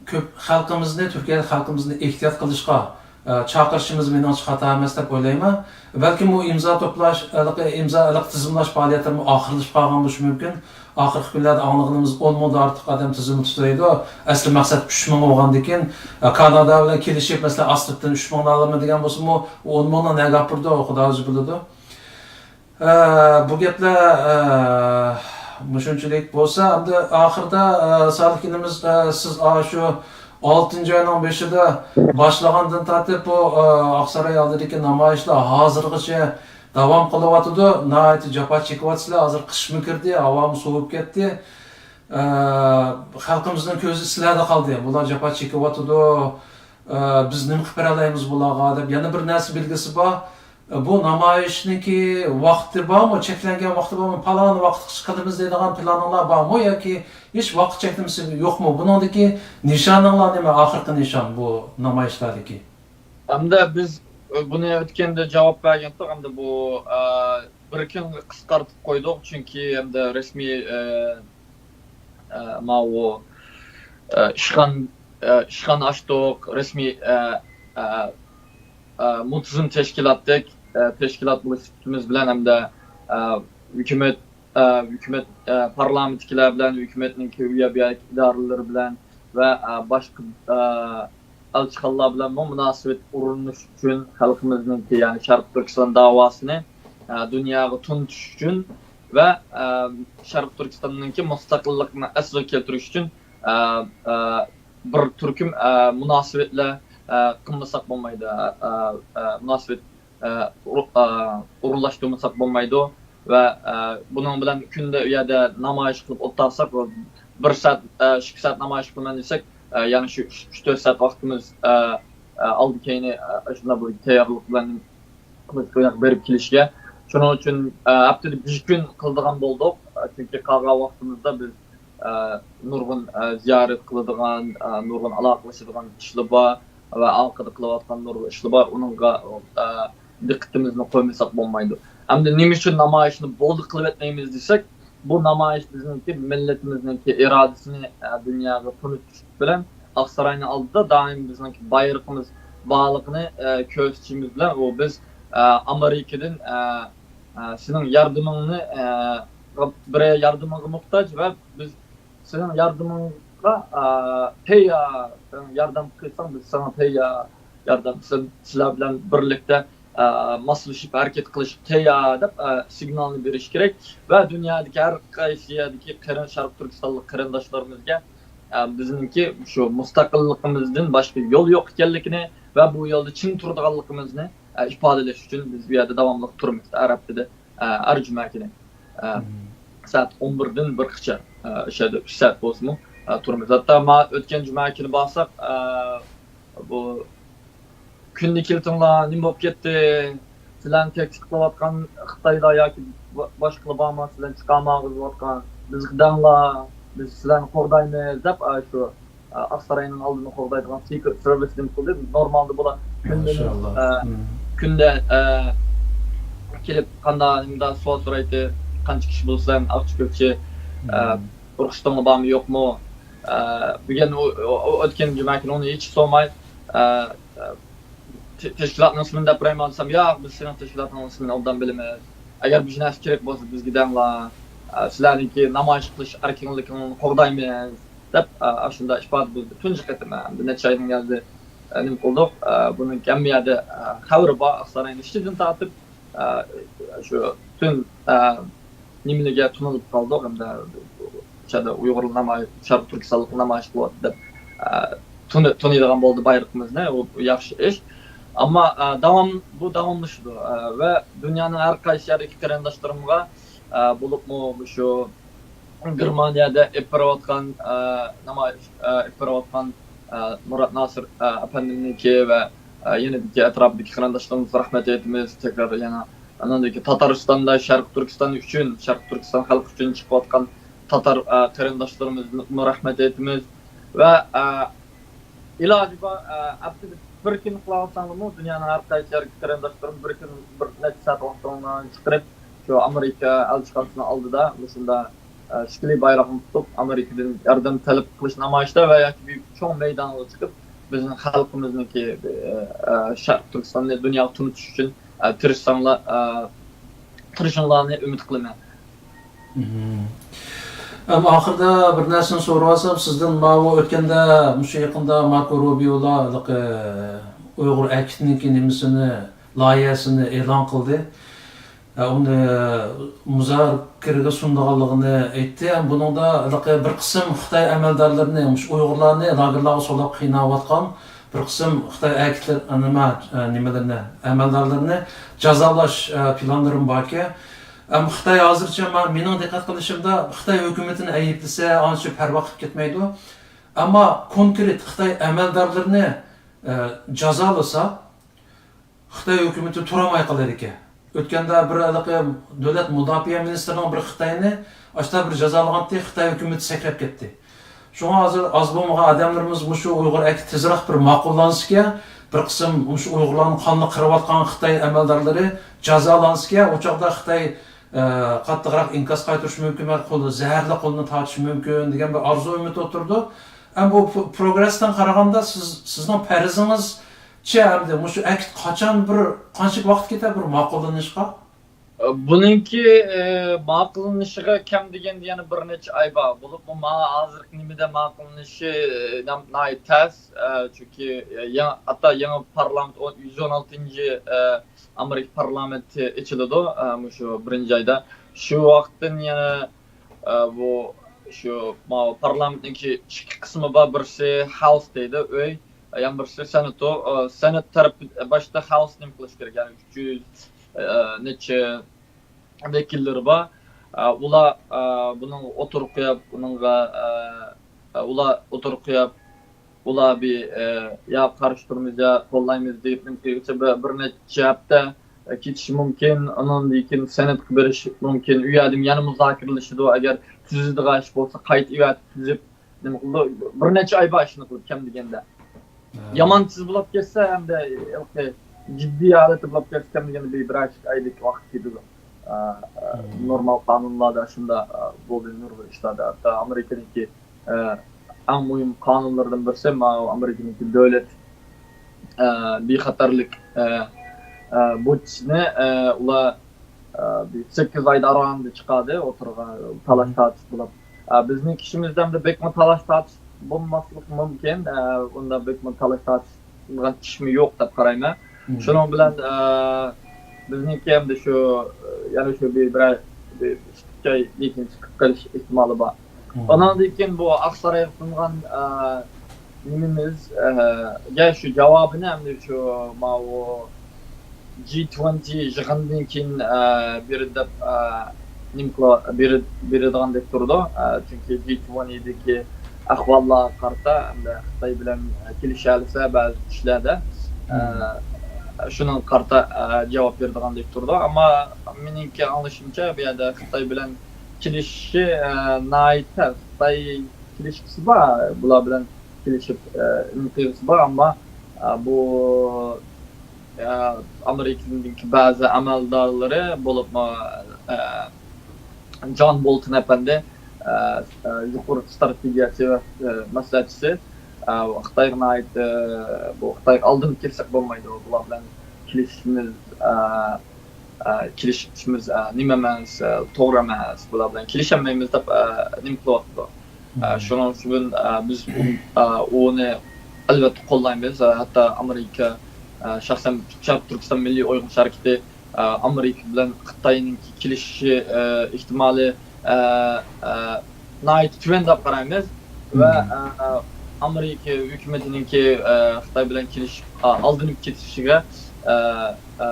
كۆپ خەلقىمىزنى، تۈركىيەدە خەلقىمىزنى ئېھتىيات قىلىشقا، ئە، چاقىرىشىمىز مېنىڭچە خاتا ئەمەس دەپ ئويلايمەن. بەلكىم بۇ ئىمزا توپلاش، ھېلىقى ئىمزا، ھېلىقى تىزىملاش پائالىيەتلىرىمۇ ئاخىرلىشىپ قالغان بولۇشى مۇمكىن. ئاخىرقى كۈنلەردە ئاڭلىغىنىمىز ئون مىڭدىن ئارتۇق ئادەم تىزىملىتىپ تۇرىدۇ. ئەسلى مەقسەت ئۈچ مىڭ بولغاندىكىن، ئە، كانادا بىلەن كېلىشىپ، مەسىلەن، ئاستىدىن ئۈچ مىڭنى ئالىمەن دېگەن بولسىمۇ، ئۇ ئون مىڭنى نەگە ئاپىرىدۇ، ئۇ خۇدا ئۆزى بىلىدۇ. ئە، بۇ گەپلەر، ئە، مۇشۇنچىلىك بولسا، ئەمدى ئاخىرىدا، ئە، سالىھ ئىنىمىز، ئە، سىز ئاشۇ ئالتىنچى ئاينىڭ بېشىدا باشلىغاندىن تارتىپ بۇ، ئە، ئاقساراي ئالدىدىكى نامايىشلار ھازىرغىچە داۋام قىلىۋاتىدۇ. ناھايىتى جاپا چېكىۋاتىسىلەر. ھازىر قىشمۇ كىردى، ھاۋامۇ سوۋۇپ كەتتى. ئە، خەلقىمىزنىڭ كۆزى سىلەردە قالدى. بۇلار جاپا چېكىۋاتىدۇ. ئە، بىز نېمە قىلىپ بېرەلەيمىز بۇلارغا دەپ. يەنە بىر نەرسە بىلگۈسى بار. بۇ نامايىشنىڭكى ۋاقتى بارمۇ؟ چەكلەنگەن ۋاقتى بارمۇ؟ پالان ۋاقىتقىچە قىلىمىز دەيدىغان پىلانىڭلار بارمۇ ياكى ھېچ ۋاقىت چەكلىمىسى يوقمۇ؟ بۇنىڭدىكى نىشانىڭلار نېمە؟ ئاخىرقى نىشان بۇ نامايىشلاردىكى؟ ئەمدى بىز بۇنى ئۆتكەندە جاۋاب بەرگەنتۇق. ئەمدى بۇ، ئە، بىر كۈنگە قىسقارتىپ قويدۇق، چۈنكى ئەمدى رەسمىي، ئە، ئە، ماۋۇ، ئە، ئىشخان-، ئە، ئىشخانا ئاچتۇق، رەسمىي، ئە، ئە، ئە، مۇنتىزىم تەشكىلاتتەك، ئە، تەشكىلات بولۇش سۈپىتىمىز بىلەن ھەمدە، ئە، ھۆكۈمەت، ئە، ھۆكۈمەت، ئە، پارلامېنتتىكىلەر بىلەن، ھۆكۈمەتنىڭكى ئۇ يەر بۇ يەردىكى ئىدارىلىرى بىلەن ۋە، ئە، باشقا، ئە، ئەلچىخانىلار بىلەنمۇ مۇناسىۋەت ئورنىتىش ئۈچۈن خەلقىمىزنىڭكى، يەنى شەرقىي تۈركىستان داۋاسىنى، ئە، دۇنياغا تونۇتۇش ئۈچۈن ۋە، ئە، شەرقىي تۈركىستاننىڭكى مۇستەقىللىقىنى ئەسلىگە كەلتۈرۈش ئۈچۈن، ئە، ئە، بىر تۈركۈم، ئە، مۇناسىۋەتلەر، ئە، قىلمىساق بولمايدۇ. ئە، ئە، مۇناسىۋەت، ئە، ئۇر-، ئە، ئورۇنلاشتۇرمىساق بولمايدۇ. ۋە، ئە، بۇنىڭ بىلەن كۈندە ئۇ يەردە نامايىش قىلىپ ئولتۇرساق، بىر سائەت، ئە، ئىككى سائەت نامايىش قىلىمەن دېسەك، ئە، يەنە شۇ ئۈچ، ئۈچ تۆت سائەت ۋاقتىمىز، ئە، ئە، ئالدى كېيىنى، ئە، شۇنداق بىر تەييارلىق بىلەن قىلىش، بېرىپ كېلىشكە. شۇنىڭ ئۈچۈن، ئە، ھەپتىدە بىر كۈن قىلىدىغان بولدۇق. ئە، چۈنكى قالغان ۋاقتىمىزدا بىز، ئە، نۇرغۇن، ئە، زىيارەت قىلىدىغان، ئە، نۇرغۇن ئالاقىلىشىدىغان ئىشلار بار ۋە ئارقىدا قىلىۋاتقان نۇرغۇن ئىشلار بار. ئۇنىڭغا، ئە، دىققىتىمىزنى قويمىساق بولمايدۇ. ئەمدى نېمە ئۈچۈن نامايىشنى بولدى قىلىۋەتمەيمىز دېسەك، بۇ نامايىش بىزنىڭكى مىللىتىمىزنىڭكى ئىرادىسىنى، ئە، دۇنياغا تونۇتۇش بىلەن ئاقساراينىڭ ئالدىدا دائىم بىزنىڭكى بايرىقىمىز بارلىقىنى، ئە، كۆرسىتىشىمىز بىلەن ئۇ بىز، ئە، ئامېرىكىدىن، ئە، ئە، سېنىڭ ياردىمىڭنى، ئە، بىرەر ياردىمىڭغا موھتاج ۋە بىز سېنىڭ ياردىمىڭغا، ئە، تەييار، سېنىڭ ياردەم قىلساڭ بىز ساڭا تەييار، ياردەم سىل-، سىلەر بىلەن بىرلىكتە، ئە، ماسلىشىپ ھەرىكەت قىلىشقا تەييار دەپ، ئە، سىگنالنى بېرىش كېرەك ۋە دۇنيادىكى ھەر قايسى يەردىكى قېرىن-، شەرقىي تۈركىستانلىق قېرىنداشلىرىمىزگە، ئە، بىزنىڭكى شۇ مۇستەقىللىقىمىزدىن باشقا يول يوق ئىكەنلىكىنى ۋە بۇ يولدا چىڭ تۇرىدىغانلىقىمىزنى، ئە، ئىپادىلەش ئۈچۈن بىز بۇ يەردە داۋاملىق تۇرىمىز. ھەر ھەپتىدە، ئە، ھەر جۈمە كۈنى، ئە، سائەت ئون بىردىن بىرگىچە، ئە، ئىش يەردە ئۈچ سائەت بولسىمۇ، ئە، تۇرىمىز. ھەتتا ما ئۆتكەن جۈمە كۈنى بارساق، ئە، بۇ كۈندە كېلىڭلار، نېمە بولۇپ كەتتى؟ سىلەرنى تەھدىت قىلىۋاتقان خىتايلار ياكى با-، باشقىلار بارمۇ؟ سىلەرنى چىقارماڭ دەۋاتقان، بىزگە دەڭلار، بىز سىلەرنى قوغدايمىز دەپ، ئاشۇ، ئاقساراينىڭ ئالدىنى قوغدايدىغان سېكرېت سېرۋىس نېمە قىلدى؟ نورمالدا بۇلار كۈندە، ماشائاللا. ئە، كۈندە، ئە، كېلىپ قانداق، نېمىدا سوئال سورايتتى، قانچە كىشى بولىسىلەر، ئاقچى كۆكچى، ئە، رۇخسىتىڭلار بارمۇ يوقمۇ؟ ئە، بۈگۈن ئۇ، ئۇ، ئۇ ئۆتكەن جۈمە كۈنى ئۇنى ھېچ سورىماي، ئە، ئە، تە-، تەشكىلاتنىڭ ئىسمىنى دەپ بېرەيمۇ دېسەم، ياق، بىز سېنىڭ تەشكىلاتىڭنىڭ ئىسمىنى ئوبدان بىلىمىز. ئەگەر بىر نەرسە كېرەك بولسا بىزگە دەڭلار. ئە، سىلەرنىڭكى نامايىش قىلىش ئەركىنلىكىڭلارنى قوغدايمىز دەپ، ئە، ئاشۇنداق ئىپادە بىلدۈردى. تۇنجى قېتىم، ئە، بىر نەچچە ئايدىن يازدى، ئە، نېمە قىلدۇق. ئە، بۇنىڭ ھەممە يەردە، ئە، خەۋىرى بار، ئاقساراينىڭ ئىچىدىن تارتىپ، ئە، شۇ پۈتۈن، ئە، نېمىلىرىگە تونۇلۇپ قالدۇق، ھەمدە ئۇيغۇر نامايىش، شەرقىي تۈركىستانلىق نامايىش قىلىۋاتىدۇ دەپ، ئە، تونۇ-، تونۇيدىغان بولدى بايرىقىمىزنى، ئۇ ياخشى ئىش. ئەمما، ئە، داۋام، بۇ داۋاملىشىدۇ، ئە، ۋە دۇنيانىڭ ھەر قايسى يەردىكى قېرىنداشلىرىمغا، ئە، بولۇپمۇ مۇشۇ گېرمانىيەدە ئېلىپ بېرىۋاتقان، ئە، نامايىش، ئە، ئېلىپ بېرىۋاتقان، ئە، مۇرات ناسىر، ئە، ئەپەندىمنىڭكى ۋە، ئە، يېنىدىكى ئەتراپىدىكى قېرىنداشلىرىمىزغا رەھمەت ئېيتىمىز. تەكرار يەنە ئاندىن كېيىن تاتارىستاندا شەرقىي تۈركىستان ئۈچۈن، شەرقىي تۈركىستان خەلقى ئۈچۈن چىقىۋاتقان تاتار، ئە، قېرىنداشلىرىمىزغىمۇ رەھمەت ئېيتىمىز. ۋە، ئە، ئىلاجى بار، ئە، ھەپتىدە بىر كۈن قىلاۋاتساڭلارمۇ، دۇنيانىڭ ھەر قايسى يەرلىك قېرىنداشلىرىم بىر كۈن بىر نەچچە سائەت ۋاقتىڭلارنى چىقىرىپ، شۇ ئامېرىكا ئەلچىخانىسىنىڭ ئالدىدا مۇشۇنداق، ئە، شەكلى بايراقنى تۇتۇپ، ئامېرىكىدىن ياردەم تەلەپ قىلىش نامايىشتا ۋە ياكى بىر چوڭ مەيدانغا چىقىپ، بىزنىڭ خەلقىمىزنىڭكى، ئە، ئە، شەرقىي تۈركىستاننى دۇنياغا تونۇتۇش ئۈچۈن، ئە، تىرىشساڭلار، ئە، تىرىشىڭلارنى ئۈمىد قىلىمەن. مم. ئەم، ئاخىردا بىر نەرسىنى سوراۋالسام، سىزدىن ماۋۇ ئۆتكەندە، مۇشۇ يېقىندا ماركو روبىيولا ھېلىقى ئۇيغۇر ئەركىنىڭكى نېمىسىنى، لايىھەسىنى ئېلان قىلدى. ئە، ئۇنى مۇزاكىرىگە سۇنىدىغانلىقىنى ئېيتتى. ئەم، بۇنىڭدا ھېلىقى بىر قىسىم خىتاي ئەمەلدارلىرىنى، مۇشۇ ئۇيغۇرلارنى لاگېرلارغا سولاپ قىيناۋاتقان بىر قىسىم خىتاي ئەركىنلىرى، نېمە، ئە، نېمىلىرىنى، ئەمەلدارلىرىنى جازالاش، ئە، پىلانلىرىمۇ باركەن. ئەم، خىتاي ھازىرچە ما-، مېنىڭ دىققەت قىلىشىمدا خىتاي ھۆكۈمىتىنى ئەيىبلىسە، ئانچە پەرۋا قىلىپ كەتمەيدۇ. ئەمما كونكرېت خىتاي ئەمەلدارلىرىنى، ئە، جازالىسا، خىتاي ھۆكۈمىتى تۇرالماي قالىدىكەن. ئۆتكەندە بىر ھېلىقى دۆلەت مۇداپىئە مىنىستىرىنىڭ بىر خىتاينى ئاشتا بىر جازالىغانتى، خىتاي ھۆكۈمىتى سەكرەپ كەتتى. شۇڭا ھازىر ئاز بولمىغان ئادەملىرىمىز مۇشۇ ئۇيغۇر ئەركى تېزراق بىر ماقۇللانسىكەن، بىر قىسىم مۇشۇ ئۇيغۇرلارنى قانلىق قىرىۋاتقان خىتاي ئەمەلدارلىرى جازالانسىكەن، ئۇ چاغدا خىتاي، ئە، قاتتىقراق ئىنكاس قايتۇرۇشى مۇمكىن ۋە قولى، زەھەرلىك قولىنى تارتىشى مۇمكىن دېگەن بىر ئارزۇ ئۈمىد ئولتۇرىدۇ. ئەمما بۇ پ-، پروگرېستىن قارىغاندا سىز، سىزنىڭ پەرىزىڭىز ھەمدە مۇشۇ ئەكت قاچان، بىر قانچىلىك ۋاقىت كېتەر بىر ماقۇللىنىشقا؟ بۇنىڭكى، ئە، ماقۇللىنىشىغا كەم دېگەندە يەنە بىر نەچچە ئاي بار. بولۇپمۇ ماڭا ھازىرقى نېمىدە ماقۇللىنىشى، ئە، نام-، ناھايىتى تەس. ئە، چۈنكى، ئە، يېڭى، ھەتتا يېڭى پارلامېنت ئون، يۈز ئون ئالتىنچى، ئە، ئامېرىكا پارلامېنتى ئېچىلىدۇ، ئە، مۇشۇ بىرىنچى ئايدا. شۇ ۋاقىتتىن يەنە، ئە، بۇ، شۇ، ماۋۇ پارلامېنتنىڭكى ئىككى قىسمى بار، بىرسى ھاوس دەيدۇ، ئۆي، يەنە بىرسى سېناتو. ئە، سېنات تەرەپ باشتا ھاوس نېمە قىلىش كېرەك، يەنى ئۈچ يۈز، ئە، نەچچە ۋەكىللىرى بار. ئە، ئۇلار، ئە، بۇنىڭغا ئوتتۇرىغا قويۇپ، بۇنىڭغا، ئە، ئە، ئۇلار ئوتتۇرىغا قويۇپ، ئۇلار بىر، ئە، يا قارشى تۇرىمىز، يا قوللايمىز دەپ نېمە قىلغۇچە بىر، بىر نەچچە ھەپتە، ئە، كېتىشى مۇمكىن. ئۇنىڭدىن كېيىن سېناتقا بېرىشى مۇمكىن. ئۇ يەردىن يەنە مۇزاكىرىلىشىدۇ. ئەگەر تۈزىدىغان ئىش بولسا، قايتا ئەۋەتىپ تۈزۈپ، نېمە قىلىدۇ؟ بىر نەچچە ئاي بار ئىشنى قىلىپ، كەم دېگەندە. ھە. يامان تېز بولاپ كەتسە، ھەمدە ھېلىقى جىددىي ھالەتتە بولاپ كەتسە، كەم دېگەندە بىر، بىر ئايدىكى ۋاقىت كېتىدۇ. ئە، ئە، مم. نورمال قانۇنلاردا شۇنداق، ئە، بولدى نۇرغۇن ئىشلاردا. ھەتتا ئامېرىكىنىڭكى، ئە، ئەڭ مۇھىم قانۇنلىرىدىن بىرسى، ماۋۇ ئامېرىكىنىڭكى دۆلەت، ئە، بىخەتەرلىك، ئە، ئە، بۇدجېتىنى، ئە، ئۇلار، ئە، بىر سەككىز ئايدا ئارانىدا چىقاردى ئوتتۇرىغا، تالاش تارتىش بولۇپ. ئە، بىزنىڭ ئىچىمىزدە ئەمدى بەكمۇ تالاش تارتىش بولماسلىقى مۇمكىن. ئە، ئۇنداق بەكمۇ تالاش تارتىشىدىغان ئىشمۇ يوق دەپ قارايمەن. مم. شۇنىڭ بىلەن، ئە، بىزنىڭكى ئەمدى شۇ، ئە، يەنە شۇ بىر، بىرەر، بىر ئىككى ئاي لېكىن چىقىپ قېلىش ئېھتىمالى بار. مم. ئاناندىن كېيىن بۇ ئاقسارايغا قىلىنغان، ئە، نېمىمىز، ئە، گە شۇ جاۋابىنى ئەمدى شۇ ماۋۇ جى توئەنتى يىغىنىدىن كېيىن، ئە، بېرىدۇ دەپ، ئە، نېمە قىلىۋ-، بېرىدۇ، بېرىدىغاندەك تۇرىدۇ. ئە، چۈنكى جى توئەنتىدىكى ئەھۋاللارغا قارىتا، ئەمدى خىتاي بىلەن، ئە، كېلىشەلىسە بەزى ئىشلاردا، ئە، مم. شۇنىڭغا قارىتا، ئە، جاۋاب بېرىدىغاندەك تۇرىدۇ. ئەمما مېنىڭكى ئاڭلىشىمچە، بۇ يەردە خىتاي بىلەن كېلىشىشى، ئە، ناھايىتى تەس. خىتاي كېلىشكۈسى بار، بۇلار بىلەن كېلىشىپ، ئە، نېمە قىلغۇسى بار، ئەمما، ئە، بۇ، ئە، ئامېرىكىنىڭكى بەزى ئەمەلدارلىرى بولۇپمۇ، ئە، جان بولتون ئەپەندى، ئە، ئە، يۇقىرى ئىستراتېگىيەچى ۋە، ئە، مەسلىھەتچىسى، ئە، خىتايغا ناھايىتى، ئە، بۇ خىتايغا ئالدىنىپ كەتسەك بولمايدۇ، بۇلار بىلەن كېلىشىشىمىز، ئە، ئە، كېلىشىشىمىز، ئە، نېمە ئەمەس، ئە، توغرا ئەمەس، بۇلار بىلەن كېلىشەلمەيمىز دەپ، ئە، نېمە قىلىۋاتىدۇ. ئە، مم. شۇنىڭ ئۈچۈن، ئە، بىز ئۇ-، ئە، ئۇنى ئەلۋەتتە قوللايمىز. ئە، ھەتتا ئامېرىكا، ئە، شەخسەن شەرقىي تۈركىستان مىللىي ئويغىنىش ھەرىكىتى، ئە، ئامېرىكا بىلەن خىتاينىڭكى كېلىشىشى، ئە، ئېھتىمالى، ئە، ئە، ناھايىتى تۆۋەن دەپ قارايمىز. ۋە، مم. ئە، ئامېرىكا ھۆكۈمىتىنىڭكى، ئە، خىتاي بىلەن كېلىشىپ، ئە، ئالدىنىپ كېتىشىگە، ئە، ئە،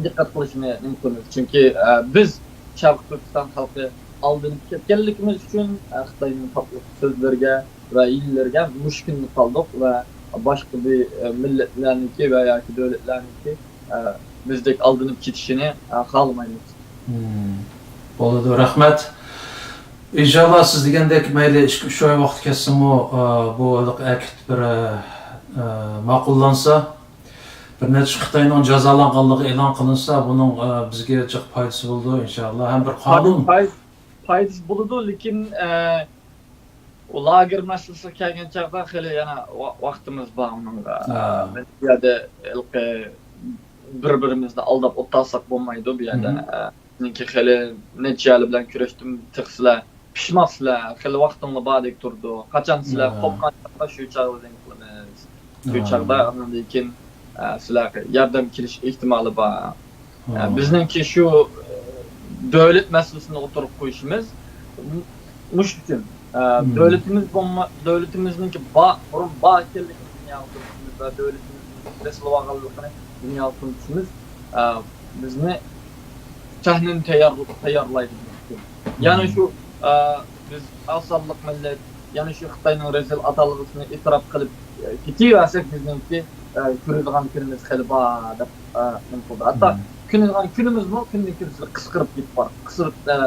دىققەت قىلىشىنى نېمە قىلىمىز. چۈنكى، ئە، بىز شەرقىي تۈركىستان خەلقى ئالدىنىپ كەتكەنلىكىمىز ئۈچۈن، ئە، خىتاينىڭ تاتلىق سۆزلىرىگە ۋە ھىيلىلىرىگە مۇشكىنىپ قالدۇق ۋە باشقا بىر، ئە، مىللەتلەرنىڭكى ۋە ياكى دۆلەتلەرنىڭكى، ئە، بىزدەك ئالدىنىپ كېتىشىنى، ئە، خالىمايمىز. مم. بولىدۇ، رەھمەت. ئىنشاللا سىز دېگەندەك مەيلى ئىككى، ئۈچ ئاي ۋاقىت كەتسىمۇ، ئە، بۇ ھېلىقى ئەكت بىر، ئە، ئە، ماقۇللانسا، بىر نەچچە خىتاينىڭ جازالانغانلىقى ئېلان قىلىنسا، بۇنىڭ، ئە، بىزگە جىق پايدىسى بولىدۇ، ئىنشاللا. ھەم بىر قانۇن. پاي-، پاي-، پايدىسى بولىدۇ، لېكىن، ئە، ئۇ لاگېر مەسىلىسىگە كەلگەن چاغدا خېلى يەنە ۋا-، ۋاقتىمىز بار ئۇنىڭغا. ھە. ئە، مەن بۇ يەردە ھېلىقى بىر-بىرىمىزنى ئالداپ ئولتۇرساق بولمايدۇ بۇ يەردە. مم. ئە، چۈنكى خېلى نەچچە يەرلەر بىلەن كۆرۈشتۈم، تېخى سىلەر پىشماپسىلەر، خېلى ۋاقتىڭلار باردەك تۇرىدۇ. قاچان سىلەر مم. قوپقان چاغدا شۇ چاغدا نېمە قىلىمىز. شۇ مم. چاغدا ئاندىن كېيىن، ئە، سىلەرگە ياردەم كېلىش ئېھتىمالى بار. ئە، مم. بىزنىڭكى شۇ، ئە، دۆلەت مەسىلىسىنى ئوتتۇرىغا قويۇشىمىز مۇ-، مۇشۇ ئۈچۈن. ئە، مم. دۆلىتىمىز بولما-، دۆلىتىمىزنىڭكى بار، بۇرۇن بار ئىكەنلىكىنى دۇنياغا تونۇتۇشىمىز ۋە دۆلىتىمىزنىڭ بېسىلىۋالغانلىقىنى دۇنياغا تونۇتۇشىمىز، ئە، بىزنى تەھنىنى تەييار-، تەييارلايدۇ بىزنىڭ ئۈچۈن. يەنى مم. شۇ، ئە، بىز ئاز سانلىق مىللەت، يەنە شۇ خىتاينىڭ رەزىل ئاتالغۇسىنى ئېتىراپ قىلىپ، ئە، كېتىۋەرسەك، بىزنىڭكى، ئە، كۆرىدىغان كۈنىمىز خېلى بار دەپ، ئە، نېمە قىلدى. ھەتتا مم. كۆرىدىغان كۈنىمىزمۇ كۈندىن كۈن قىسقىرىپ كېتىپ بار-، قىسقىرىپ، ئە،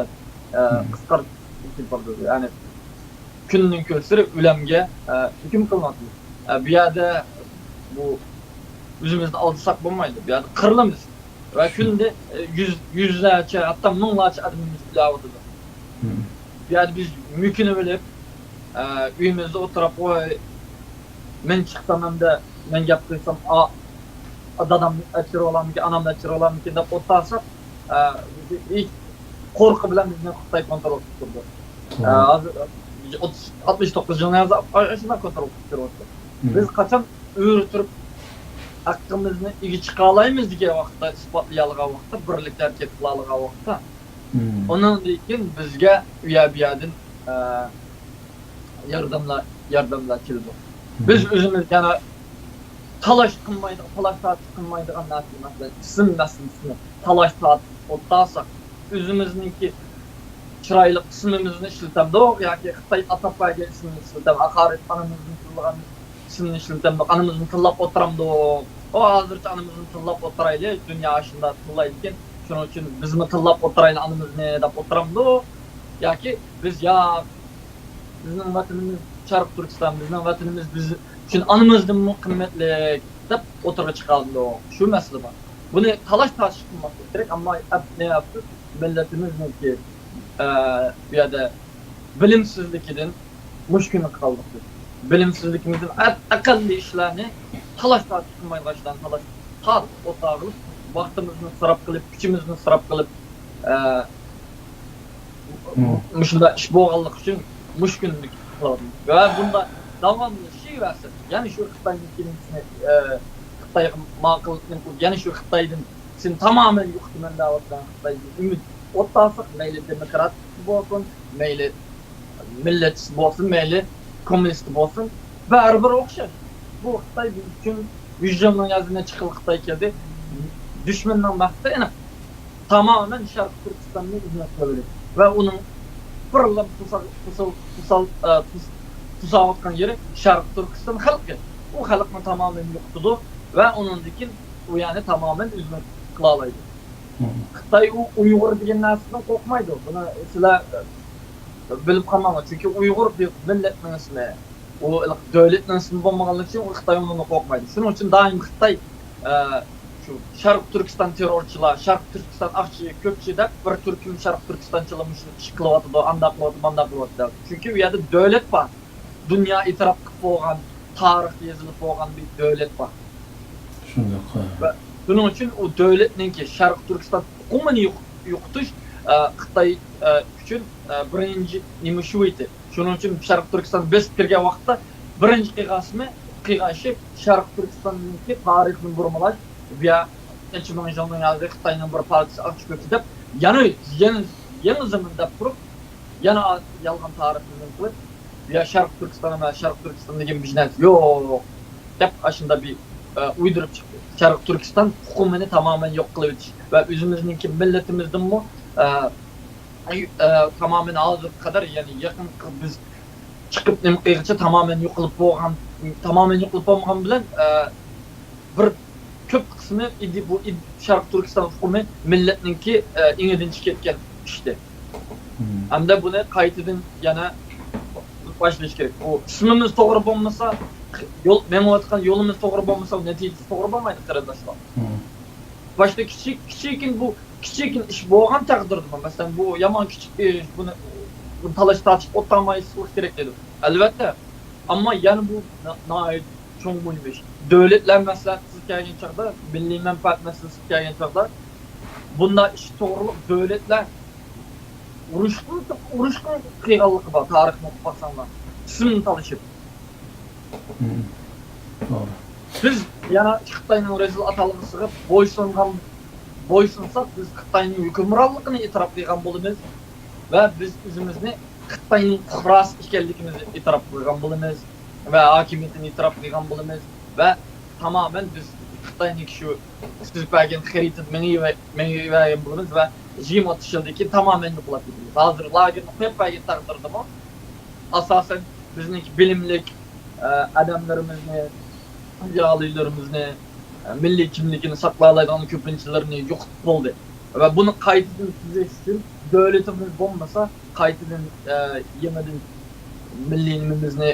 ئە، مم. قىسقىرىپ كېتىپ بارىدۇ. يەنى كۈندىن كۈنسېرى ئۆلۈمگە، ئە، ھۆكۈم قىلىنىۋاتىمىز. ئە، بۇ يەردە بۇ ئۆزىمىزنى ئالدىساق بولمايدۇ. بۇ يەردە قىرىلىمىز. ۋە كۈندە، ئە، يۈز، يۈزلەرچە، ھەتتا مىڭلارچە ئادىمىمىز ئۆلۈۋاتىدۇ. مم. بۇ يەردە بىز مۆكۈنۈۋېلىپ، ئە، ئۆيىمىزدە ئولتۇرۇپ، ۋاي، مەن چىقسام ھەمدە مەن گەپ قىلسام، ئا-، دادامنى ئەچىرىۋالامىكىن، ئانامنى ئەچىرىۋالامىكىن دەپ ئولتۇرساق، ئە، بىزنى ھېچ قورقۇ بىلەن بىزنى خىتاي كونترول قىلىپ تۇرىدۇ. ئە، ھازىر ئوتتۇز، ئاتمىش توققۇز يىلنى ھازىر ئاشۇنداق كونترول قىلىپ تۇرۇۋاتىدۇ. بىز قاچان ئۆرە تۇرۇپ ھەققىمىزنى ئىگە چىقالايمىز دېگەن ۋاقىتتا، ئىسپاتلىيالىغان ۋاقىتتا، بىرلىكتە ھەرىكەت قىلالىغان ۋاقىتتا، ئۇنىڭدىن كېيىن بىزگە ئۇ يەر بۇ يەردىن، ئە، ياردەملەر، ياردەملەر كېلىدۇ. بىز ئۆزىمىز يەنە تالاش قىلمايدىغان، تالاش تارتىش قىلمايدىغان نەرسە، مەسىلەن، ئىسىم مەسىلىسىنى تالاش تارتىش ئولتۇرساق، ئۆزىمىزنىڭكى چىرايلىق ئىسمىمىزنى ئىشلىتەمدۇق ياكى خىتاي ئاتاپ بەرگەن ئىسمىنى ئىشلىتەم، ئاخىرى ئانىمىزنى تىللىغان ئىسمىنى ئىشلىتەمدۇق، ئانىمىزنى تىللاپ ئولتۇرامدۇق. ئۇ ھازىرچە ئانىمىزنى تىللاپ ئولتۇرايلى، دۇنيا ئاشۇنداق تىللايدىكەن، شۇنىڭ ئۈچۈن بىزمۇ تىللاپ ئولتۇرايلى ئانىمىزنى دەپ ئولتۇرامدۇق. ياكى بىز ياق، بىزنىڭ ۋەتىنىمىز شەرقىي تۈركىستان، بىزنىڭ ۋەتىنىمىز بىز ئۈچۈن ئانىمىزدىنمۇ قىممەتلىك دەپ ئوتتۇرىغا چىقارىدۇ. شۇ مەسىلە بار. بۇنى تالاش تارتىش قىلماسلىق كېرەك، ئەمما ئەپ-، نە ئەپسۇس، مىللىتىمىزنىڭكى، ئە، بۇ يەردە بىلىمسىزلىكىدىن مۇشۇ كۈنگە قالدۇق بىز. بىلىمسىزلىكىمىزدىن ئەق-، ئەقەللىي ئىشلارنى تالاش تارتىش قىلمايدىغان ئىشلارنى تالاش تارتىپ ئولتۇرغىلى، ۋاقتىمىزنى ئىسراپ قىلىپ، كۈچىمىزنى ئىسراپ قىلىپ، ئە، مۇشۇنداق ئىش بولغانلىقى ئۈچۈن مۇشۇ كۈننى قىلىۋاتىمىز. ۋە بۇنداق داۋاملىشىۋەرسە، يەنە شۇ خىتاينىڭ كېلىنچىسىنى، ئە، خىتايغا ماقۇل قىلىپ، يەنە شۇ خىتايدىن سېنى تامامەن يوقىتىمەن دەۋاتقان خىتايدىن ئۈمىد ئوتلاساق، مەيلى دېموكراتىك بولسۇن، مەيلى مىللەتچىسى بولسۇن، مەيلى كوممۇنىست بولسۇن، بەرىبىر ئوخشاش. بۇ خىتاي بىز ئۈچۈن يۈز يىلنىڭ يازىنى چىقىپ خىتاي كەلدى. دۈشمەننىڭ مەقسىتى ئېنىق. تامامەن شەرقىي تۈركىستاننى ئۆزىنىڭ قىلىۋېلىش. ۋە ئۇنىڭ بىرلا توسا-، توسا-، توسا-، ئە، توس-، توساۋاتقان يېرى شەرقىي تۈركىستان خەلقى. ئۇ خەلقنى تامامەن يوقىتىدۇ ۋە ئۇنىڭدىن كېيىن ئۇ يەرنى تامامەن ئۆزىنىڭ قىلالايدۇ. خىتاي ئۇ ئۇيغۇر دېگەن نەرسىدىن قورقمايدۇ. بۇنى سىلەر، ئە، بىلىپ قالماڭلار. چۈنكى ئۇيغۇر بىر مىللەتنىڭ ئىسمى. ئۇ دۆلەتنىڭ ئىسمى بولمىغانلىقى ئۈچۈن خىتاي ئۇنىڭدىن قورقمايدۇ. شۇنىڭ ئۈچۈن دائىم خىتاي، ئە، شۇ شەرقىي تۈركىستان تېررورچىلار، شەرقىي تۈركىستان ئاقچى، كۆپچى دەپ بىر تۈركۈم شەرقىي تۈركىستانچىلار مۇشۇ ئىش قىلىۋاتىدۇ، ئانداق قىلىۋاتىدۇ، مانداق قىلىۋاتىدۇ دەپ. چۈنكى ئۇ يەردە دۆلەت بار. دۇنيا ئېتىراپ قىلىپ بولغان، تارىخ يېزىلىپ بولغان بىر دۆلەت بار. شۇنداق. ۋە شۇنىڭ ئۈچۈن ئۇ دۆلەتنىڭكى شەرقىي تۈركىستان ئۇقۇمىنى يوق-، يوقىتىش، ئە، خىتاي، ئە، ئۈچۈن، ئە، بىرىنچى نېمە شۇ ئىدى. شۇنىڭ ئۈچۈن شەرقىي تۈركىستان بېسىپ كىرگەن ۋاقىتتا بىرىنچى قىلغان ئىشى، قىلغان ئىشى شەرقىي تۈركىستاننىڭكى تارىخىنى بۇرمىلاش. بۇ يەر نەچچە مىڭ يىلنىڭ ھازىر خىتاينىڭ بىر پارچىسى ئاقچى كۆپچى دەپ، يەنە يېڭى، يېڭى زېمىن دەپ تۇرۇپ، يەنە يالغان تارىخنى نېمە قىلىپ، يا شەرقىي تۈركىستان ئەمەس، شەرقىي تۈركىستان دېگەن بىر نەرسە يوق دەپ، ئاشۇنداق بىر، ئە، ئۇيدۇرۇپ چىقتى. شەرقىي تۈركىستان ئۇقۇمىنى تامامەن يوق قىلىۋېتىش ۋە ئۆزىمىزنىڭكى مىللىتىمىزدىنمۇ، ئە، ئە، تامامەن ھازىرغا قەدەر، يەنى يېقىنقى بىز چىقىپ نېمە قىلغىچە تامامەن يوقىلىپ بولغان، تامامەن يوقىلىپ بولمىغان بىلەن، ئە، بىر كۆپ قىسمى ئىدى-، بۇ ئىد-، شەرقىي تۈركىستان ئۇقۇمى مىللەتنىڭكى، ئە، ئېڭىدىن چىقىپ كەتكەن ئىشتى. ھەمدە بۇنى قايتىدىن يەنە باشلاش كېرەك. بۇ ئىسمىمىز توغرا بولمىسا، يول، مېڭىۋاتقان يولىمىز توغرا بولمىسا، نەتىجىسى توغرا بولمايدۇ، قېرىنداشلار. باشتا كىچىك، كىچىككىنە بۇ، كىچىككىنە ئىش بولغان تەقدىردىمۇ، مەسىلەن، بۇ يامان كىچىك ئىش، بۇنى، بۇنى تالاش تارتىشىپ ئولتۇرماسلىق كېرەك دېدىم. ئەلۋەتتە، ئەمما يەنە بۇ نا-، ناھايىتى چوڭ مۇھىم ئىش. دۆلەتلەر مەسلىھەتسىز كەلگەن چاغدا، مىللىي مەنپەئەت مەسىلىسىگە كەلگەن چاغدا، بۇنداق ئىش توغرىلىق دۆلەتلەر ئۇرۇشقا، ئۇرۇشقا قىلغانلىقى بار، تارىخنى ئوقۇپ باقساڭلار. ئىسىمنى تالىشىپ. بىز يەنە خىتاينىڭ رەزىل ئاتالغۇسىغا بويسۇنغان، بويسۇنساق، بىز خىتاينىڭ ھۆكۈمرانلىقىنى ئېتىراپ قىلغان بولىمىز ۋە بىز ئۆزىمىزنى خىتاينىڭ پۇقراسى ئىكەنلىكىمىزنى ئېتىراپ قىلغان بولىمىز ۋە ھاكىمىيىتىنى ئېتىراپ قىلغان بولىمىز ۋە تامامەن بىز خىتاينىڭكى شۇ سىزىپ بەرگەن خەرىتىدە مېڭىۋە-، مېڭىۋەرگەن بولىمىز ۋە يىگىرمە ئوتتۇز يىلدىن كېيىن تامامەن يوقىلاپ كېتىمىز. ھازىر لاگېرنى قويۇپ بەرگەن تەقدىردىمۇ، ئاساسەن، بىزنىڭكى بىلىملىك، ئە، ئادەملىرىمىزنى، زىيالىيلىرىمىزنى، ئە، مىللىي كىملىكىنى ساقلايدىغان كۆپىنچىلىرىنى يوقىتىپ بولدى. ۋە بۇنى قايتىدىن تۈزەش ئۈچۈن دۆلىتىمىز بولمىسا، قايتىدىن، ئە، يېڭىدىن مىللىي نېمىمىزنى،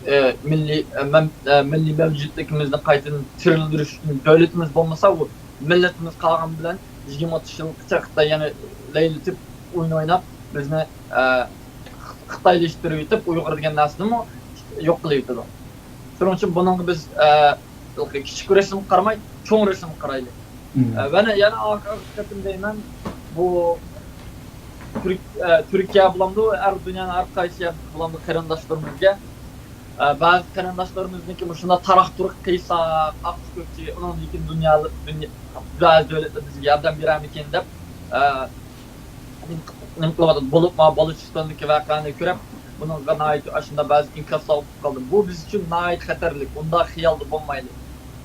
ئە، مىللىي، ئە، مەم-، ئە، مىللىي مەۋجۇتلۇقىمىزنى قايتىدىن تىرىلدۈرۈش ئۈچۈن دۆلىتىمىز بولمىسا، ئۇ مىللىتىمىز قالغان بىلەن يىگىرمە ئوتتۇز يىلغىچە خىتاي يەنە لەيلىتىپ، ئويۇن ئويناپ، بىزنى، ئە، خىتايلاشتۇرۇۋېتىپ، ئۇيغۇر دېگەن نەرسىنىمۇ يوق قىلىۋېتىدۇ. شۇنىڭ ئۈچۈن بۇنىڭغا بىز، ئە، كىچىك رەسىمگە قارىماي، چوڭ رەسىمگە قارايلى. ئە، ۋەنە يەنە ئاخىرقى قېتىم دەيمەن، بۇ تۈرك-، ئە، تۈركىيە بولامدۇ، ھەر دۇنيانىڭ ھەر قايسى يەردە بولامدۇ قېرىنداشلىرىمىزگە، ئە، بەزى قېرىنداشلىرىمىزنىڭكى مۇشۇنداق تاراق-تۇرۇق قىلساق، ئاقچى-كۆكچى، ئۇنىڭدىن كېيىن دۇنيا، دۇنيا، بەزى دۆلەتلەر بىزگە ياردەم بېرەرمىكىن دەپ، ئە، نېمە قىلىۋاتىدۇ. بولۇپمۇ بۇلۇچىستاندىكى ۋەقەنى كۆرۈپ، بۇنىڭغا ناھايىتى ئاشۇنداق بەزى ئىنكاسلار ئوقۇپ قالدىم. بۇ بىز ئۈچۈن ناھايىتى خەتەرلىك. ئۇنداق خىيالدا بولمايلى.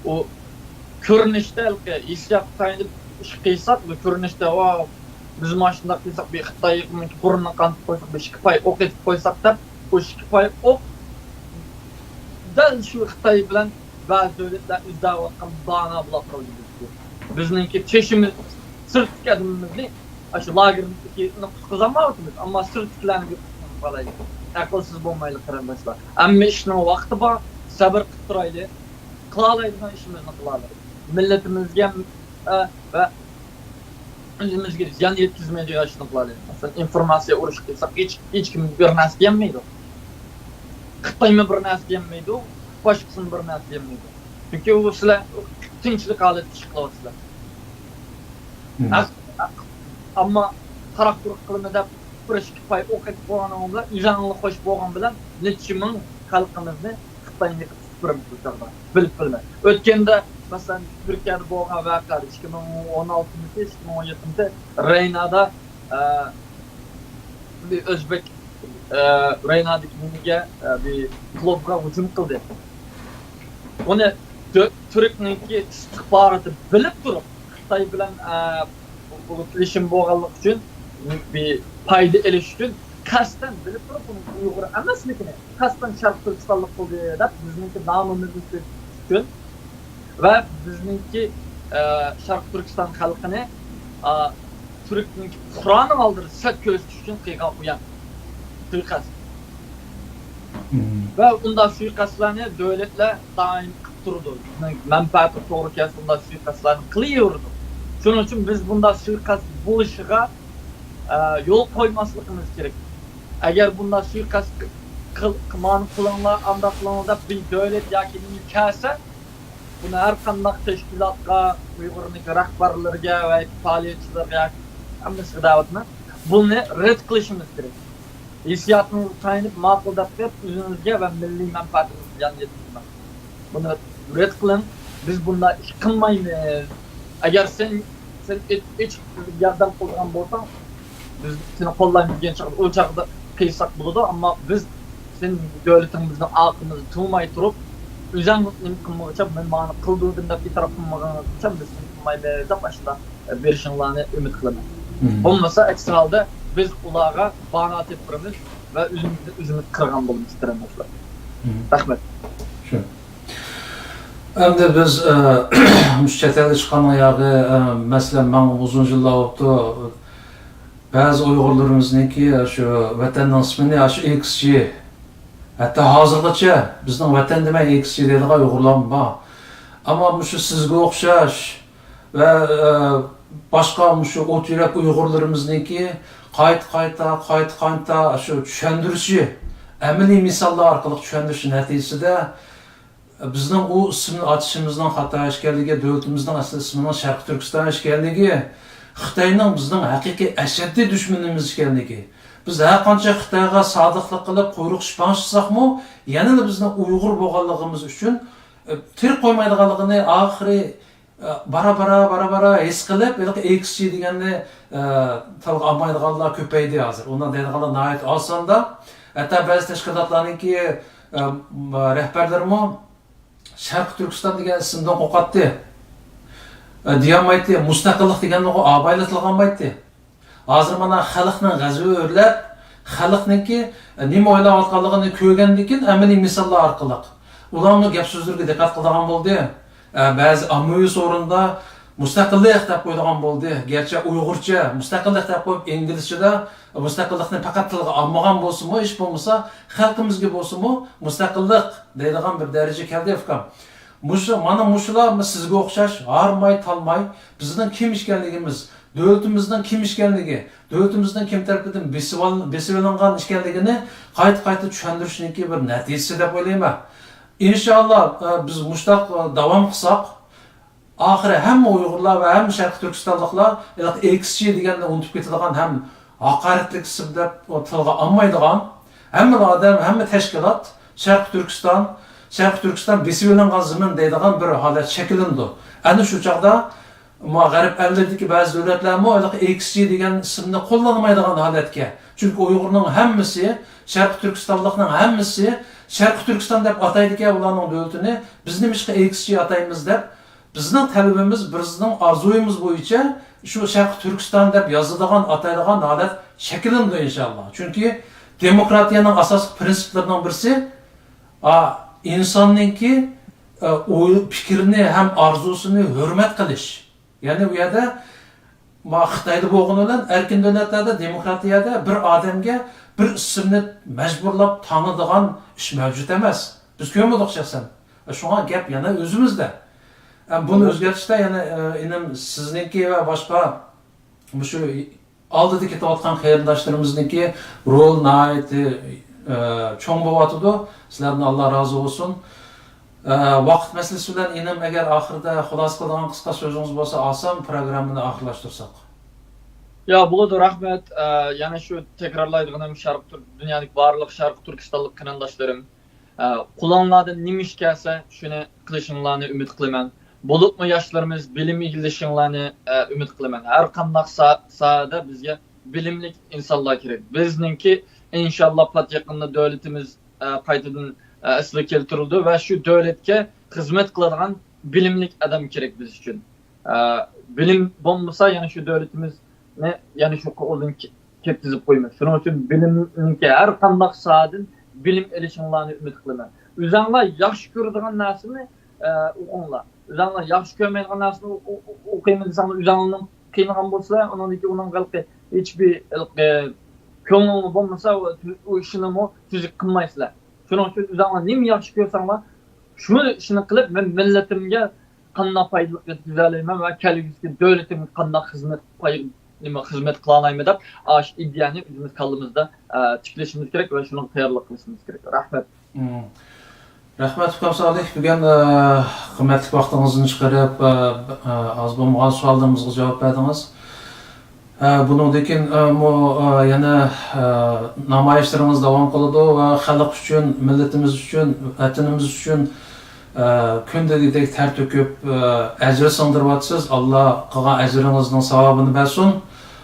ئۇ كۆرۈنۈشتە ھېلىقى ھېسسىياتقا تايىنىپ ئىش قىلساق، بۇ كۆرۈنۈشتە، ۋاۋ، بىز مانا شۇنداق قىلساق، بىر خىتاينىڭ بۇرنىنى قانىتىپ قويساق، بىر ئىككى پاي ئوق ئېتىپ قويساق دەپ، ئۇ ئىككى پاي ئوق دەل شۇ خىتاي بىلەن بەزى دۆلەتلەر ئىزدەۋاتقان بانا بولاپ قالدى بىزگە. بىزنىڭكى چېشىمىز، سىرتتىكى ئادىمىمىزنى، ئاشۇ لاگېرنىڭكىنى قۇتقۇزالمايۋاتىمىز، ئەمما سىرتتىكىلەرنى قۇتقۇزۇپ قالايلى. ئەقىلسىز بولمايلى قېرىنداشلار. ھەممە ئىشنىڭ ۋاقتى بار، سەبىر قىلىپ تۇرايلى. قىلالايدىغان ئىشىمىزنى قىلالايلى. مىللىتىمىزگە، ئە، ۋە ئۆزىمىزگە زىيان يەتكۈزمەيدىغان ئىشنى قىلالايلى. مەسىلەن، ئىنفورماتسىيە ئۇرۇشى قىلساق، ھېچ، ھېچكىم بىر نەرسە دېيەلمەيدۇ. خىتايمۇ بىر نەرسە دېيەلمەيدۇ، باشقىسىمۇ بىر نەرسە دېيەلمەيدۇ. چۈنكى ئۇ سىلەر تىنچلىق ھالەتتە ئىش قىلىۋاتىسىلەر. ھەق، ھەق. ئەمما تاراق-تۇرۇق قىلىمەن دەپ بىر ئىككى پاي ئوق ئېتىپ قويغىنىڭ بىلەن، ئۆزۈڭلار خوش بولغان بىلەن نەچچە مىڭ خەلقىمىزنى خىتاينى يىقىتىپ بېرىمىز بۇ چاغدا. بىلىپ بىلمەي. ئۆتكەندە، مەسىلەن، تۈركىيەدە بولغان ۋەقەدە ئىككى مىڭ ئون ئالتىمىدى، ئىككى مىڭ ئون يەتتىمىدى رەينادا، ئە، بىر ئۆزبېك، ئە، رەينادىكى نېمىگە، ئە، بىر كلۇبقا ھۇجۇم قىلدى. ئۇنى تۈ-، تۈركنىڭكى ئىستىخباراتى بىلىپ تۇرۇپ، خىتاي بىلەن، ئە، بۇ، بۇ كېلىشىم بولغانلىقى ئۈچۈن، بىر پايدا ئېلىش ئۈچۈن قەستەن بىلىپ تۇرۇپ، ئۇنىڭ ئۇيغۇر ئەمەسلىكىنى، قەستەن شەرقىي تۈركىستانلىق قىلدى دەپ، بىزنىڭكى نامىمىزنى كۆتۈرۈش ئۈچۈن ۋە بىزنىڭكى، ئە، شەرقىي تۈركىستان خەلقىنى، ئا، تۈركنىڭكى پۇقرانىڭ ئالدىدا سەت كۆرسىتىش ئۈچۈن قىلغان ئۇيان سۇيىقەست. ۋە ئۇنداق سۇيىقەستلەرنى دۆلەتلەر دائىم قىلىپ تۇرىدۇ. بىزنىڭ مەنپەئەتكە توغرا كەلسە، ئۇنداق سۇيىقەستلەرنى قىلىۋېرىدۇ. شۇنىڭ ئۈچۈن بىز بۇنداق سۇيىقەست بولۇشىغا، ئە، يول قويماسلىقىمىز كېرەك. ئەگەر بۇنداق سۇيىقەست قىل-، مانى قىلىڭلار، ئانداق قىلىڭلار دەپ بىر دۆلەت ياكى نېمە كەلسە، بۇنى ھەر قانداق تەشكىلاتقا، ئۇيغۇرنىڭ رەھبەرلىرىگە ۋە پائالىيەتچىلىرىگە، ھەممىسىگە دەۋاتىمەن. بۇنى رەت قىلىشىمىز كېرەك. ھېسسىياتىڭىزغا تايىنىپ، ماقۇل دەپ قىلىپ، ئۆزىڭىزگە ۋە مىللىي مەنپەئەتىڭىزگە زىيان يەتكۈزمەڭ. بۇنى رەت قىلىڭ. بىز بۇنداق ئىش قىلمايمىز. ئەگەر سەن، سەن ئېچ-، ئېچىق ياردەم قىلىدىغان بولساڭ، بىز سېنى قوللايمىز دېگەن چاغدا، ئۇ چاغدا قىلساق بولىدۇ، ئەمما بىز سېنىڭ دۆلىتىڭ بىزنىڭ ئارقىمىزدا تۇرماي تۇرۇپ، ئۆزۈڭ نېمە قىلمىغۇچە، مەن مانا قىلدۇردۇم دەپ ئېتىراپ قىلمىغىنىڭىزغىچە بىز سېنى قىلمايمىز دەپ ئاشۇنداق بېرىشىڭلارنى ئۈمىد قىلىمەن. بولمىسا، ئەكسى ھالدا بىز ئۇلارغا بانا تېپىپ بېرىمىز ۋە ئۆزىمىزنى ئۆزىمىز قىرغان بولىمىز، قېرىنداشلار. رەھمەت. شۇ. ئەمدى بىز، ئە، مۇشۇ چەت ئەلگە چىققاننىڭ ياغى، ئە، مەسىلەن، ماڭا ئۇزۇن يىللار بوپتۇ. بەزى ئۇيغۇرلىرىمىزنىڭكى شۇ ۋەتەننىڭ ئىسمىنى شۇ ئېكس جى، ھەتتا ھازىرغىچە بىزنىڭ ۋەتەن دېمەي ئېكس جى دەيدىغان ئۇيغۇرلارمۇ بار. ئەمما مۇشۇ سىزگە ئوخشاش ۋە، ئە، باشقا مۇشۇ ئوت يۈرەك ئۇيغۇرلىرىمىزنىڭكى قايتا-قايتا، قايتا-قايتا شۇ چۈشەندۈرۈشى، ئەمەلىي مىساللار ئارقىلىق چۈشەندۈرۈشى نەتىجىسىدە، بىزنىڭ ئۇ ئىسىمنى ئاتىشىمىزنىڭ خاتا ئىكەنلىكى، دۆلىتىمىزنىڭ ئەسلى ئىسمىنىڭ شەرقىي تۈركىستان ئىكەنلىكى، خىتاينىڭ بىزنىڭ ھەقىقىي ئەشەددىي دۈشمىنىمىز ئىكەنلىكى، بىز ھەرقانچە خىتايغا سادىقلىق قىلىپ، قۇيرۇق شىپاڭ ئىشلىساقمۇ، يەنىلا بىزنىڭ ئۇيغۇر بولغانلىقىمىز ئۈچۈن، ئە، تىرىك قويمايدىغانلىقىنى ئاخىرى، ئە، بارا-بارا، بارا-بارا ھېس قىلىپ، ھېلىقى ئېكس جى دېگەننى، ئە، تىلغا ئالمايدىغانلار كۆپەيدى ھازىر. ئۇنداق دەيدىغانلار ناھايىتى ئاز ساندا. ھەتتا بەزى تەشكىلاتلارنىڭكى، ئە، رەھبەرلىرىمۇ شەرقىي تۈركىستان دېگەن ئىسىمدىن قورقاتتى. ئە، دېيەلمەيتتى. مۇستەقىللىق دېگەننىغۇ ئابايلا تىلغا ئالمايتتى. ھازىر مانا خەلقنىڭ غەزىپى ئۆرلەپ، خەلقنىڭكى، ئە، نېمە ئويلاۋاتقانلىقىنى كۆرگەندىن كېيىن ئەمەلىي مىساللار ئارقىلىق ئۇلارنىڭ گەپ سۆزلىرىگە دىققەت قىلىدىغان بولدى. ئە، بەزى ئاممىۋى سورۇندا مۇستەقىللىق دەپ قويىدىغان بولدى. گەرچە ئۇيغۇرچە مۇستەقىللىق دەپ قويۇپ، ئىنگلىزچىدا مۇستەقىللىقنى پەقەت تىلغا ئالمىغان بولسىمۇ، ھېچ بولمىسا خەلقىمىزگە بولسىمۇ مۇستەقىللىق دەيدىغان بىر دەرىجە كەلدى، ئۇكام. مۇشۇ، مانا مۇشۇلار سىزگە ئوخشاش ھارماي، تالماي، بىزنىڭ كىم ئىكەنلىكىمىز، دۆلىتىمىزنىڭ كىم ئىكەنلىكى، دۆلىتىمىزنىڭ كىم تەرىپىدىن بېسىۋال-، بېسىۋېلىنغان ئىكەنلىكىنى قايتا-قايتا چۈشەندۈرۈشنىڭكى بىر نەتىجىسى دەپ ئويلايمەن. ئىنشاللا، ئە، بىز مۇشۇنداق، ئە، داۋام قىلساق، ئاخىرى ھەممە ئۇيغۇرلار ۋە ھەممە شەرقىي تۈركىستانلىقلار ھېلىقى ئېكسچى دېگەننى ئۇنتۇپ كېتىدىغان ھەم ھاقارەتلىك ئىسىم دەپ تىلغا ئالمايدىغان، ھەممىلا ئادەم، ھەممە تەشكىلات شەرقىي تۈركىستان، شەرقىي تۈركىستان بېسىۋېلىنغان زېمىن دەيدىغان بىر ھالەت شەكىللىنىدۇ. ئەنە شۇ چاغدا ما غەرب ئەللىرىدىكى بەزى دۆلەتلەرمۇ ھېلىقى ئېكسچى دېگەن ئىسىمنى قوللانمايدىغان ھالەتكە. چۈنكى ئۇيغۇرنىڭ ھەممىسى، شەرقىي تۈركىستانلىقنىڭ ھەممىسى شەرقىي تۈركىستان دەپ ئاتايدىكەن ئۇلارنىڭ دۆلىتىنى، بىز نېمىشقا ئېكسچى ئاتايمىز دەپ، بىزنىڭ تەلىپىمىز، بىزنىڭ ئارزۇيىمىز بويىچە شۇ شەرقىي تۈركىستان دەپ يازىدىغان، ئاتايدىغان ھالەت شەكىللىنىدۇ ئىنشاللا. چۈنكى دېموكراتىيەنىڭ ئاساسلىق پىرىنسىپلىرىنىڭ بىرسى، ئا، ئىنساننىڭكى، ئە، ئوي-، پىكرىنى ھەم ئارزۇسىنى ھۆرمەت قىلىش. يەنى ئۇ يەردە ما خىتايدا بولغىنى بىلەن ئەركىن دۆلەتلەردە، دېموكراتىيەدە بىر ئادەمگە بىر ئىسىمنى مەجبۇرلاپ تاڭىدىغان ئىش مەۋجۇت ئەمەس. بىز كۆرمىدۇق شەخسەن. شۇڭا گەپ يەنە ئۆزىمىزدە. ئە، بۇنى ئۆزگەرتىشتە يەنە، ئە، ئىنىم سىزنىڭكى ۋە باشقا مۇشۇ ئالدىدا كېتىۋاتقان قېرىنداشلىرىمىزنىڭكى رولى ناھايىتى، ئە، چوڭ بولۇۋاتىدۇ. سىلەردىن ئاللا رازى بولسۇن. ئە، ۋاقىت مەسىلىسى بىلەن ئىنىم، ئەگەر ئاخىرىدا خۇلاسە قىلىدىغان قىسقا سۆزىڭىز بولسا، ئالسام پروگراممىنى ئاخىرلاشتۇرساق. يا، بولىدۇ، رەھمەت. ئە، يەنە شۇ تەكرارلايدىغىنىم، شەرقىي تۈر-، دۇنيادىكى بارلىق شەرقىي تۈركىستانلىق قېرىنداشلىرىم، ئە، قولۇڭلاردىن نېمە ئىش كەلسە، شۇنى قىلىشىڭلارنى ئۈمىد قىلىمەن. بولۇپمۇ ياشلىرىمىز بىلىم ئىگىلىشىڭلارنى، ئە، ئۈمىد قىلىمەن. ھەر قانداق سا-، ساھەدە بىزگە بىلىملىك ئىنسانلار كېرەك. بىزنىڭكى ئىنشاللا پات يېقىندا دۆلىتىمىز، ئە، قايتىدىن، ئە، ئەسلىگە كەلتۈرۈلىدۇ ۋە شۇ دۆلەتكە خىزمەت قىلىدىغان بىلىملىك ئادەم كېرەك بىز ئۈچۈن. ئە، بىلىم بولمىسا، يەنە شۇ دۆلىتىمىزنى يەنە شۇ قولدىن كېتكۈزۈپ قويىمىز. شۇنىڭ ئۈچۈن بىلىمنىڭكى ھەر قانداق ساھەدىن بىلىم ئېلىشىڭلارنى ئۈمىد قىلىمەن. ئۆزەڭلار ياخشى كۆرىدىغان نەرسىنى، ئە، ئوقۇڭلار. ئۆزەڭلار ياخشى كۆرمەيدىغان نەرسىنى ئو-، ئو-، ئوقۇيمەن دېسەڭلار، ئۆزەڭلارنىڭ قىينىغان بولسىلا، ئۇنىڭدىن كېيىن ئۇنىڭ ھېلىقى ھېچبىر ھېلىقى كۆڭلىڭمۇ بولمىسا، ئۇ، ئۇ ئىشنىمۇ تۈزۈك قىلمايسىلەر. شۇنىڭ ئۈچۈن ئۆزەڭلار نېمە ياخشى كۆرسەڭلار، شۇ ئىشنى قىلىپ، مەن مىللىتىمگە قانداق پايدىلىق يەتكۈزەلەيمەن ۋە كەلگۈسىدىكى دۆلىتىمگە قانداق خىزمەت پاي-، نېمە، خىزمەت قىلالايمەن دەپ، ئاشۇ ئىدىيەنى ئۆزىمىز كاللىمىزدا، ئە، تىكلىشىمىز كېرەك ۋە شۇنىڭغا تەييارلىق قىلىشىمىز كېرەك. رەھمەت. مم. رەھمەت، ئۇكام سالىھ، بۈگۈن، ئە، قىممەتلىك ۋاقتىڭىزنى چىقىرىپ، ئە، ئە، ئاز بولمىغان سوئاللىرىمىزغا جاۋاب بەردىڭىز. ئە، بۇنىڭدىن كېيىن، ئە، مۇ-، ئە، يەنە، ئە، نامايىشلىرىڭىز داۋام قىلىدۇ ۋە خەلق ئۈچۈن، مىللىتىمىز ئۈچۈن، ۋەتىنىمىز ئۈچۈن، ئە، كۈندە دېگۈدەك تەر تۆكۈپ، ئە، ئەجىر سىڭدۈرۈۋاتىسىز. ئاللا قىلغان ئەجرىڭىزنىڭ ساۋابىنى بەرسۇن.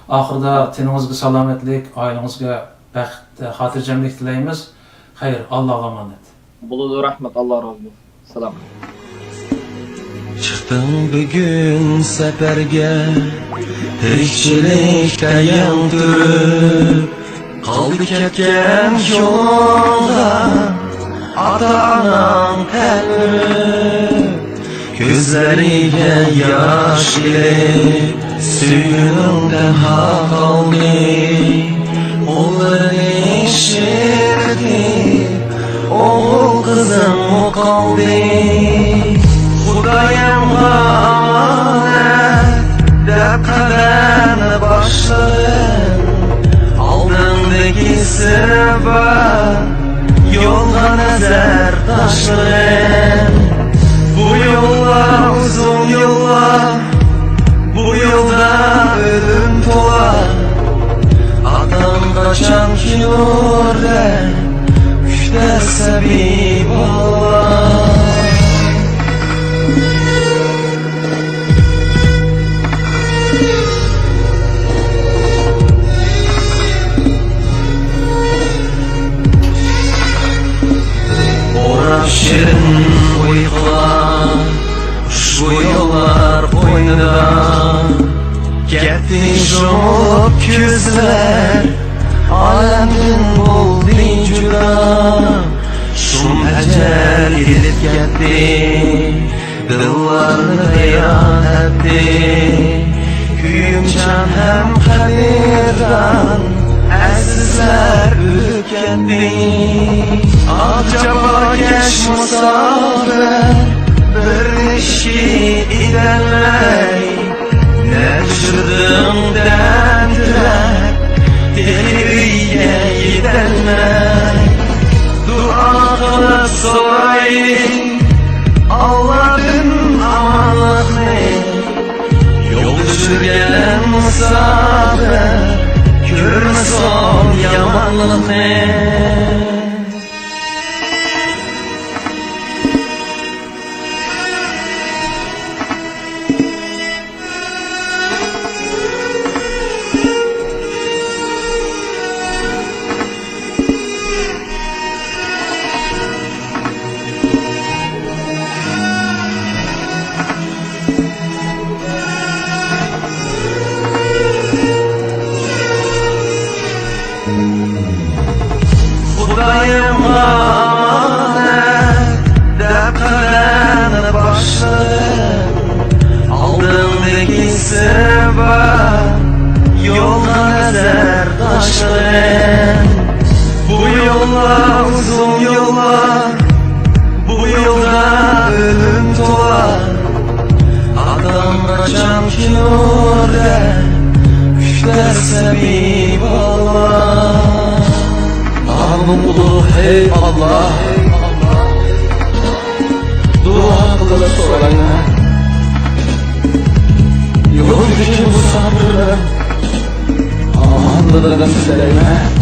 ئاخىرىدا تېنىڭىزگە سالامەتلىك، ئائىلىڭىزگە بەخت، خاتىرجەملىك تىلەيمىز. خەير، ئاللاغا ئامانەت. بولىدۇ، رەھمەت، ئاللا رازى بولسۇن. سالام. چىقتىڭ بۈگۈن سەپەرگە، تىرىكچىلىكتە يەڭ تۈرۈپ، قالدى كەتكەن يولۇڭدا ئاتا-ئاناڭ تەلمۈرۈپ. كۆزلىرىگە ياش كېلىپ، سۆيگۈنۈڭ تەنھا قالدى. قوللىرىنى شىرنىتىپ، ئوغۇل قىزىڭمۇ قالدى. خۇدايىمغا ئامانەت دەپ قەدەمنى باشلىدىم. ئالدىڭدىكى سىرى بار يولغا نەزەر تاشلىغىن. بۇ يوللار ئۇزۇن يوللار، بۇ يولدا ئۆلۈم تولا. ئاتاڭ قاچان كېلۇر دەپ كۈتەر سەبىي بالىلار. ئوراپ شېرىن ئۇيقۇلار، ئۇشبۇ يوللار قوينىدا. كەتتى يۇمۇپ كۆزلەر، ئالەمدىن بولدى جۇدا. شۇم ئەجەل كېلىپ كەتتى، دىللارنى ۋەيران ئەتتى. كۆيۈمچان ھەم قەدىردان ئەزىزلەر ئۆتۈپ كەتتى. ئاق جاپاكەش مۇساپىر بىر نېشى ئېتەلمەي، نەچچە يىلدىن تەنتىرەپ، تېخى ئۆيگە يېتەلمەي. دۇئا قىلىپ سورايلى، خۇدايىمغا ئامانەت دەپ قەدەمنى باشلىدىم. ئالدىڭدىكى سىرى بار يولغا نەزەر تاشلىدىم. بۇ يوللار ئۇزۇن يوللار، بۇ يولدا ئۆلۈم تولا. ئاتام قاچان كېلۇر دەپ كۈتەر سەبىي بالىلار. ئالىم ئۇلۇغ، ھەي ئاللا، دۇئا قىلىپ سورايمەن. يولدىكى مۇساپىرلار ئامانلىقىنى تىلەيمەن.